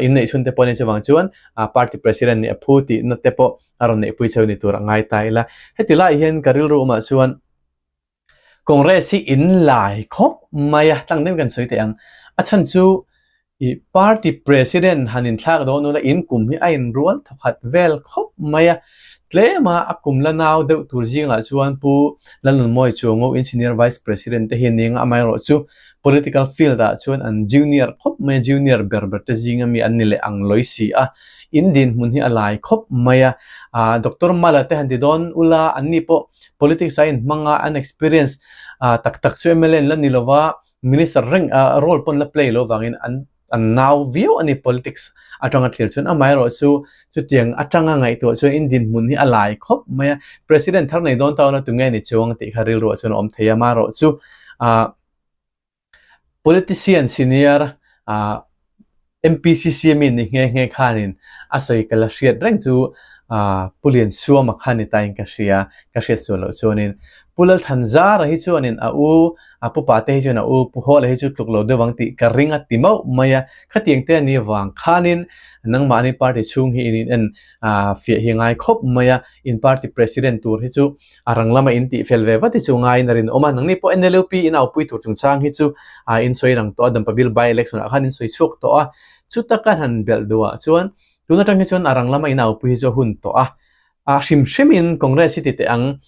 inneih chhun te pawh a nih chuvang chuan party president nih a phu tihna te pawh a rawn neihpui cheu ni tur a ngai ta ila. Heti laiah hian ka rilru awmah chuan Congress hi in lai khawp mai a, tlang deuhin kan sawi teh ang. A chhan chu I party president han inthlak dawn ula in kum hi a inrual thawkhat vel khawp mai a, tlema a kum la nau deuh tur zingah chuan Pu Lalnunmawi Chuango in senior vice president te hi ning a, amaherawh chu political field ah chuan an junior khawp mai a, junior ber ber te zinga mi an ni leh ang lawi si a, in dinhmun hi a lai khawp mai a, Doctor Mala te han ti dawn ula anni pawh politics ah inhmang a, an experience tak tak chu mla an la ni lova, Minister reng a role pawn la play lo vangin an an nau viau a ni politics atanga thlir chuan amaherawh chu chutiang atanga ngaihtuah chuan in dinhmun hi a lai khawp mai a, President thar nei dawn tawna tunge ni chuang tih kha rilruah chuan a awm thei a, amaherawh chu ah politician senior. MPCC mi ni nghe nghe khanin a sawi ka la hriat reng chu Pu Liansuama kha ni tain ka hria, ka hriat sual loh chuanin Pu Lalthanzara hi chuanin a u a Pu Pate hi chuan a u Pu Hawla hi chu tluk lo deuh ang tih ka ring a ti mauh mai a, khatiang te a nih avang khanin nangmahni party chhung hi in in en fiah hi a ngai khawp mai a, in party president tur hi chu a rang lama in tih fel ve vat hi chu ngaiin a rinawm a, nangni pawh NLUP in aupui tur chungchang hi chu in sawi rang tawh a, Dampa Bill by election ah khan in sawi chhuak tawh a, chuta ka han belh duh ah chuan tun atang hi chuan a rang lama in aupui hi chu a hun tawh a, a hrim hrim in Congress hi ti teh ang,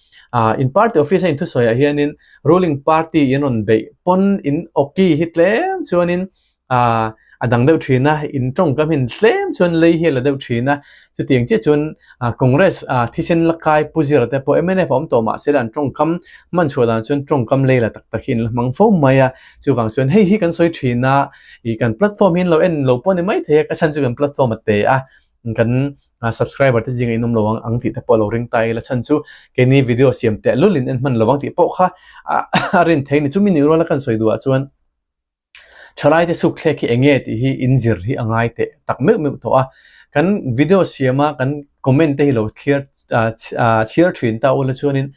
in party office a in thusawi ah hianin ruling party in rawn beih pawn in awki hi tlem chuanin Aaa a dang deuh thin a, in tawngkam hian tlem chuan lei hi a la deuh thin a, chutiang chiah chuan aa Congress aa thisen la kai Pu Zira te pawh mnf a awm tawh mahse la an tawngkam hman chhuah dan chuan tawngkam lei la tak tak hi an la hmang fo mai a, chuvang chuan hei hi kan sawi thin a, ih kan platform hi an lo en lo pawh a ni maithei a, ka chhan chu kan platform a te a, kan subscriber te zingah in awm lo ang ang tih te pawh a lo ring ta ila chhan chu keini video siam teh lul in en hman lo ang tih pawh kha a rin thei a ni, chumi nih ruala kan sawi duhah chuan. Thalaite sukthlek hi enge tih hi in zir hi a ngai teh tak meuh meuh tawh a, kan video siam a kan comment te hi lo thliar chhiar thin ta ula chuanin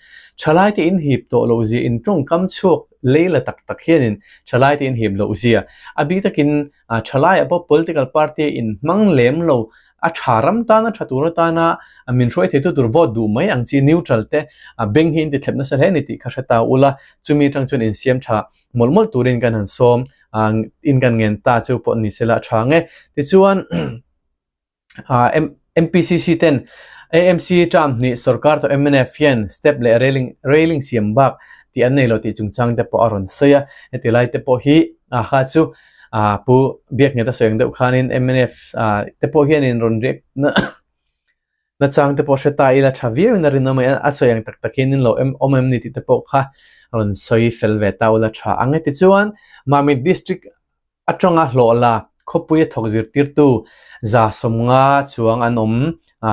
thalaite in hip tawh loh zia in tawngkam chhuak lei la tak tak hianin thalaite in hip loh zia a bik takin thalaiah pawh political party in hmang lem lo a tha ram tana tha tur atana min hruai theitu tur vote duh mai ang chi neutral te beng hi in ti thlep nasa hle a ni tih kha hre ta ula chumi atang chuan insiam tha mawlh mawlh turin kan han sawm in kan ngen ta chu pawh ni sela a tha ang e. Tichuan MPCC ten AMC term hnih sorkar tawh mnf hian step leh railing railing siam bak tih an nei lo tih chungchang te pawh a rawn sawi a, heti lai te pawh hi kha chu Pu Biakngeta sawi ang deuh khanin mnf te pawh hianin rawn react na Nachang te pawh hre ta ila tha viau in a rinawm a, a sawi ang tak tak hian in lo em awm em ni tih te pawh kha rawn sawi fel ve ta ula tha ang e. Tichuan, Mamit District atanga hlawh la khawpui a thawk zirtirtu 150 chuang an awm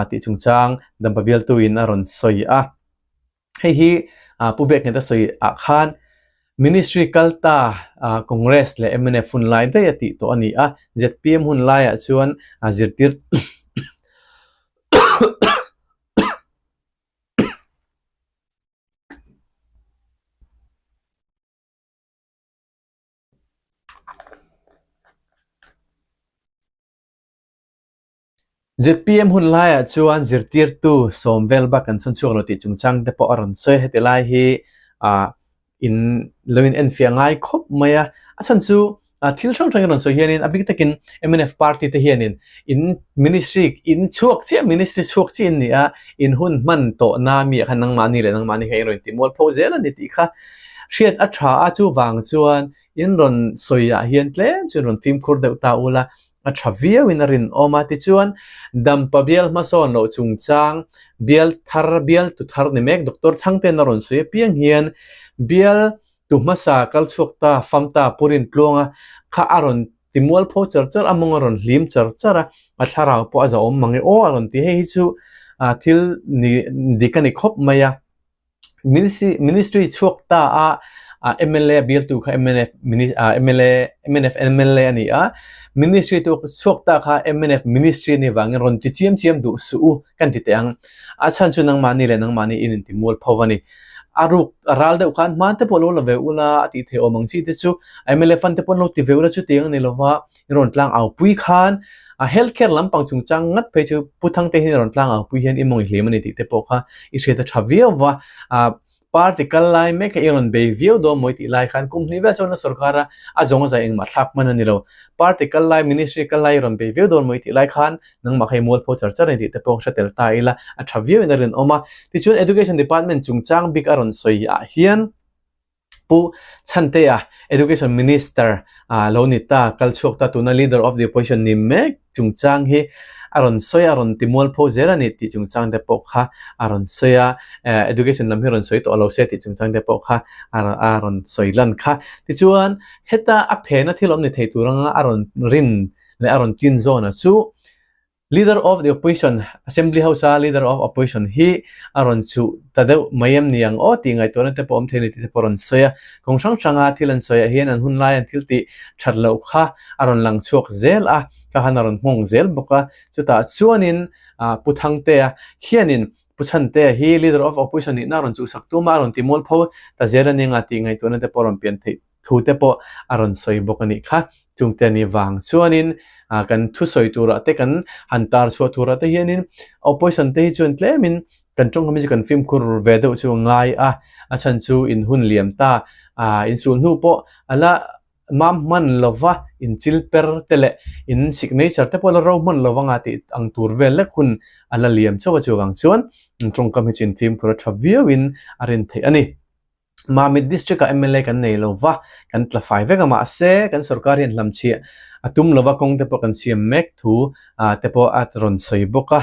tih chungchang Dampa bialtu in a rawn sawi a. Hei hi Pu Biaknghet a sawi ah khan Ministry kal ta Congress leh mnf hun lai daih a tih tawh a ni a, zpm hun laiah chuan zirtir Zpm hun laiah chuan zirtirtu sawm vel bak an chhawn chhuak lo tih chungchang te pawh a rawn sawi a, heti lai hi ah in lo in enfiah ngai khawp mai a, a chhan chu ah thil hrang hrang in rawn sawi hianin a bik takin mnf party te hianin in ministry in chhuak chiah ministry chhuak chiah in ni a, in hun hman tawhna mi ah khan nangmahni leh nangmahni kha in rawn tihmual pho zel a ni tih kha hriat a tha a, chuvang chuan in rawn sawi ah hian tlem chu in rawn fimkhur deuh ta ula A tha viauin a rinawm a, tichuan Dampa bial hmasawn loh chungchang bial thar bial tu thar ni mek Doctor Thangten a rawn sawi apiang hian bial tu hmasa kal chhuak ta fam ta Pu Rintluanga kha a rawn ti mualpho char char a mawng a rawn hlim char char a, a thlarau pawh a zahawm mang e aw a rawn ti hei hi chu thil ni dik a ni khawp mai a. Ministry chhuak ta a mla bialtu kha mnf mla mnf mla a ni a, ministry tu chhuak ta kha mnf ministry a nih vangin rawn ti chiam chiam duh suh u kan ti teh ang. A chhan chu nangmahni leh nangmahni in inti mual pho a ni. A ruk a ral deuh khan hman te pawh lo la ve ula a tih theih awm ang chi te chu mla fund te pawh an lo ti ve ula chutiang a ni lova. I rawn tlang au pui khan a health care lampang chungchang ngat phei chu Pu Thangte hian i rawn tlang au pui hian i mawng i hlim a ni tih te pawh kha i hriat a tha viau va. Ah party kal lai mek kha i rawn bei viau dawn mawi tih lai khan kum hnih vel chuan a sorkar a a zawng a zai engmah thlak hman a ni lo. Party kal lai ministry kal lai i rawn bei viau dawn mawi tih lai khan nangmah kha i mualpho char char a ni tih te pawh hre tel ta ila a tha viau in a rinawm a. Tichuan Education Department chungchang bik a rawn sawi ah hian Pu Chhantea, Education Minister lo ni ta, kal chhuak ta, tuna Leader of the Opposition ni mek chungchang hi a rawn sawi a, a rawn ti mualpho zel a ni tih chungchang te pawh kha a rawn sawi a, Education lam hi rawn sawi tawh lo se tih chungchang te pawh kha a rawn sawi lan kha. Tichuan, heta a phena thil awm ni thei tur anga a rawn rin leh a rawn tin zawna chu. Leader of the Opposition, Assembly House-a Leader of Opposition hi a rawn chuh ta deuh mai em ni ang aw tih ngaihtuahna te pawh awm thei a ni tih te pawh a rawn sawi a. Kawng hrang hranga thil an sawiah hian an hun lai an thil tih that loh kha a rawn lang chhuak zel a, kha khan a rawn nghawng zel bawk a. Chutah chuanin Pu Thangtea hianin Pu Chhantea hi Leader of Opposition nihna a rawn chuhsak tum a, a rawn ti mualpho ta zel a ni anga tih ngaihtuahna te pawh a rawn pian theih. thu te pawh a rawn sawi bawk a nih kha. Chungte a nih vang chuanin kan thusawi turah te kan han tar chhuah turah te hianin opposition te hi chuan tlemin kan tawngkam hi chu kan fimkhur ve deuh chu a ngai a, a chhan chu in hun liam ta in sulh hnu pawh a la mam hman lova in chil per te leh in signature te pawh a la ro hman lova nga tih ang tur vel lek hun a la liam chauh a chuvang chuan tawngkam hi chu in fimkhur a tha viauin a rin theih a ni. Mamit District ah mla kan nei lo va, kan tla fai vek a mahse kan sorkar hian hlamchhiah a tum lo va kawng te pawh kan siam mek thu te pawh a rawn sawi bawk a,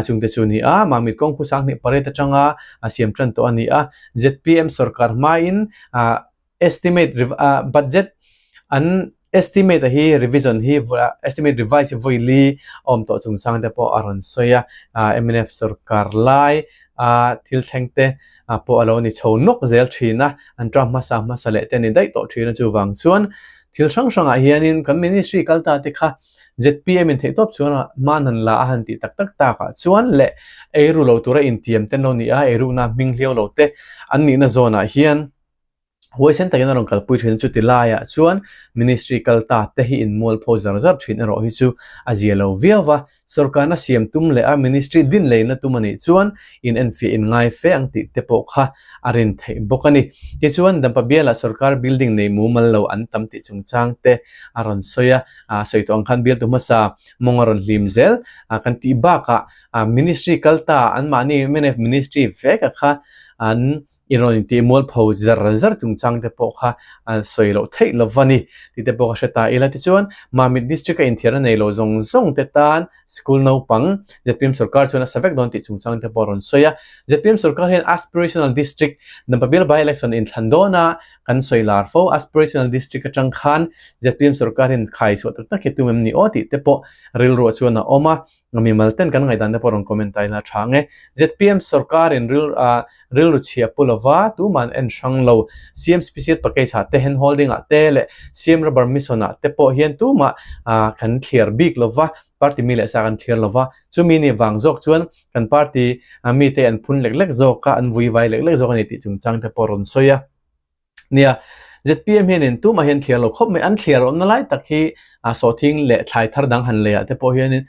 chungte chu a ni a, Mamit kawng khu 2008 atanga a siam tan tawh a ni a, zpm sorkar hmain estimate budget an Estimate a hi revision hi estimate revise hi vawi li a awm tawh chungchang te pawh a rawn sawi a, mnf sorkar lai a thil thleng te pawh a lo ni chho nawk zel thin a, an term hmasa hmasa leh te a ni daih tawh thin a chuvang chuan thil hrang hrangah hianin kan ministry kal ta te kha zpm in theihtawp chuan hman han la a han tih tak tak takah chuan leh eiru lo tura intiam te an lo ni a, eirukna hming hliau lo te an nihna zawnah hian. Huaisen takin a rawn kalpui thin chuti laiah chuan Ministry kal ta te hi inmualpho zar zar thin erawh hi chu a zia lo viau va, sorkarna siam tum leh a Ministry din leina tum a nih chuan in enfiah in ngai fe ang tih te pawh kha a rin theih bawk a ni. Tichuan Dampa bialah sorkar building nei mumal lo an tam tih chungchang te a rawn sawi a, sawi tawh ang khan bialtu hmasa mawng a rawn hlim zel kan tih bakah Ministry kal ta anmahni mnf Ministry vek a kha an I rawn intih mualpho zar zar chungchang te pawh kha a sawi loh theih lo va ni tih te pawh ka hre ta ila. Tichuan, Mamit District a inthiarna nei lo zawng zawng te tan school naupang zpm sorkar chuan a sa vek dawn tih chungchang te pawh a rawn sawi a. Zpm sorkar hian Aspirational District Dampabil by-election inthlan dawna kan sawi lar fo. Aspirational District atang khan zpm sorkar hian khai chhuah tak tak hi tum em ni aw tih te pawh rilruah chuan a awm a. Mimal ten kan ngaihdan te pawh rawn comment ta ila tha ang e. Zpm sorkar in ril ah rilru chhia pu lova tuman en hrang lo. CM special package ah te hand holding ah te leh CM rubber mission ah te pawh hian tumah ah kan thliar bik lova party mi leh sa kan thliar lova chumi ni vang zawk chuan kan party mite an phun lek lek zawk a an vui vai lek lek zawk a ni tih chungchang te pawh rawn sawi a. Nia, zpm hianin tumah hian thliar lo khawp mai, an thliar awmna lai tak hi sawhthing leh thlai thar dang han leiah te pawh hianin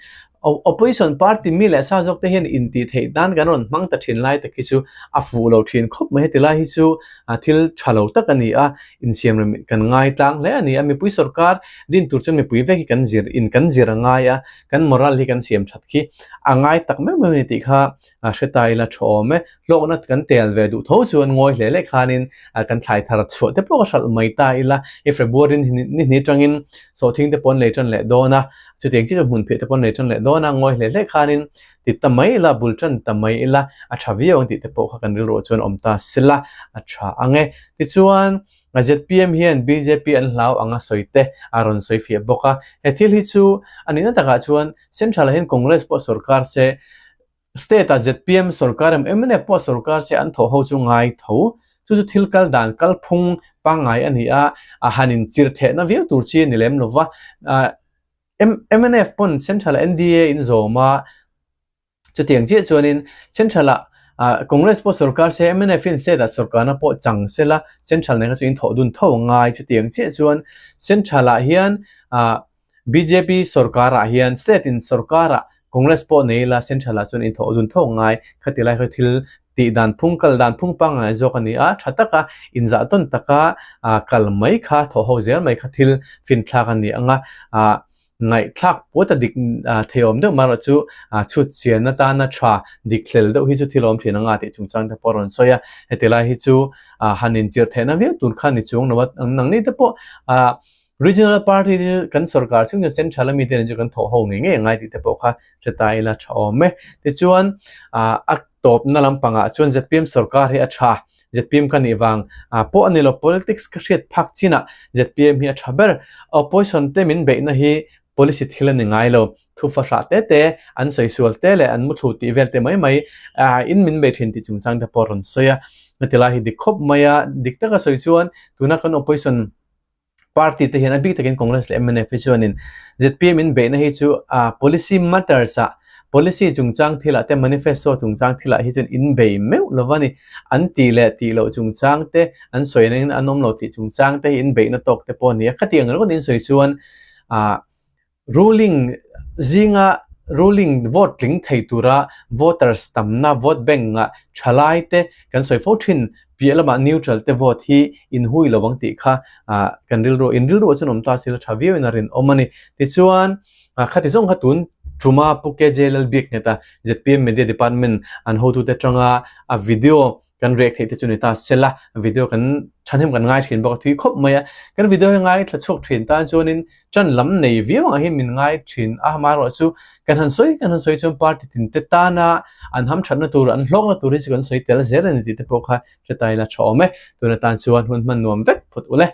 opposition party mi leh sa zawk te hian intih theih nan kan rawn hmang ta thin lai tak hi chu a fuh lo thin khawp mai. Heti lai hi chu thil tha lo tak a ni a, insiam rem kan ngai tlang hle a ni a, mipui sorkar din tur chuan mipui vek hi kan zir in kan zir a ngai a, kan moral hi kan siam that khi a ngai tak meuh meuh a ni tih kha hre ta ila tha awm e. Hlawkna kan tel ve duh tho chuan ngawi hle leh khanin kan thlai thar chhuah te pawh ka hralh mai ta ila. I February ni hnih atangin sawhthing te pawh an lei tan leh dawn a, chutiang chiah chu hmun phiah te pawh an lei tan leh dawn a, ngawi hle hle khanin ti ta mai ila, bul tan ta mai ila a tha viau ang tih te pawh kha kan rilruah chuan awm ta sela a tha ang e. Tichuan zpm hian bjp an hlau anga sawi te a rawn sawi fiah bawk a, he thil hi chu a nihna takah chuan Central ah hian Congress pawh sorkar se State ah zpm sorkar emaw mnf pawh sorkar se an thawh ho chu ngai tho. Chu chu thil kal dan kalphung pangngai a ni a, a han in chir thehna viau tur chi a ni lem lo va. Mnf pawn Central ah NDA in zawm a, chutiang chiah chuanin Central ah Congress pawh sorkar se mnf in state ah sorkarna pawh chang sela Central nen kha chu in thawh dun tho a ngai. Chutiang chiah chuan Central ah hian Bjp sorkar ah hian state in sorkar ah Congress pawh nei ila central ah chuan inthawh dun tho ngai khati lai kha thil tih dan phung kal dan phung pangngai zawk a ni a, tha taka inzah tawn taka kal mai kha thawh ho zel mai kha thil finthlak a ni ang a, ngaihthlak puat a dik theiawm deuh marawh chu chhut chian atana tha dik hlel deuh hi chu thil awm thin anga tih chungchang te pawh a rawn sawi a, heti lai hi chu han inchirh theihna viau tur kha ni chuang lo a, nangni te pawh Regional party te chu kan sorkar chhung chuan central ami te nen chu kan thawh ho ngei ngei a ngai tih te pawh kha hre ta ila tha awm e. Tichuan a tawpna lampangah chuan zpm sorkar hi a tha, zpm ka nih vang pawh a ni lo, politics ka hriat phak chinah zpm hi a tha ber. Opposition te min beihna hi. policy thil a ni ngai lo. Thu fahrah te te, an sawi sual te leh an muthlu tih vel te mai mai in min bei thin tih chungchang te pawh a rawn sawi a. Heti lai hi dik khawp mai a, dik taka sawi chuan tuna kan opposition party te hian a bik takin Congress leh mnf hi chuanin zpm in beihna hi chu policy matters ah policy chungchang thilah te manifesto chungchang thilah hi chuan in bei meuh lo va ni. An tih leh tih loh chungchang te an sawi na in an awm lo tih chungchang te hi in beihna tawk te pawh a ni a. Khatiang ringawt in sawi chuan ah Ruling zinga ruling vote tling thei tura voters tamna vote bank ah thalai te kan sawi fo thin piah lamah neutral te vote hi inhui lo ang tih kha kan rilru in rilru ah chuan awm ta sila tha viau in a rinawm a ni. Tichuan khati zawng kha tun tuma Pu KJ Lalbiakngheta zpm Media Department an hotute atanga a video Kan react theih te chu ni ta sela, video kan thahnem kan ngai thin bawk a thui khawp mai a. Kan video hi ngai thla chhuak thin tan chuanin tan lam nei viau ang hi min ngai thin a, amaherawh chu kan han sawi kan han sawi chuan party tin te tana an hamthatna tur an hlawkna tur hi chu kan sawi tel zel a ni tih te pawh kha hre ta ila tha awm e. Tun atan chuan hun hman nuam vek phawt ule.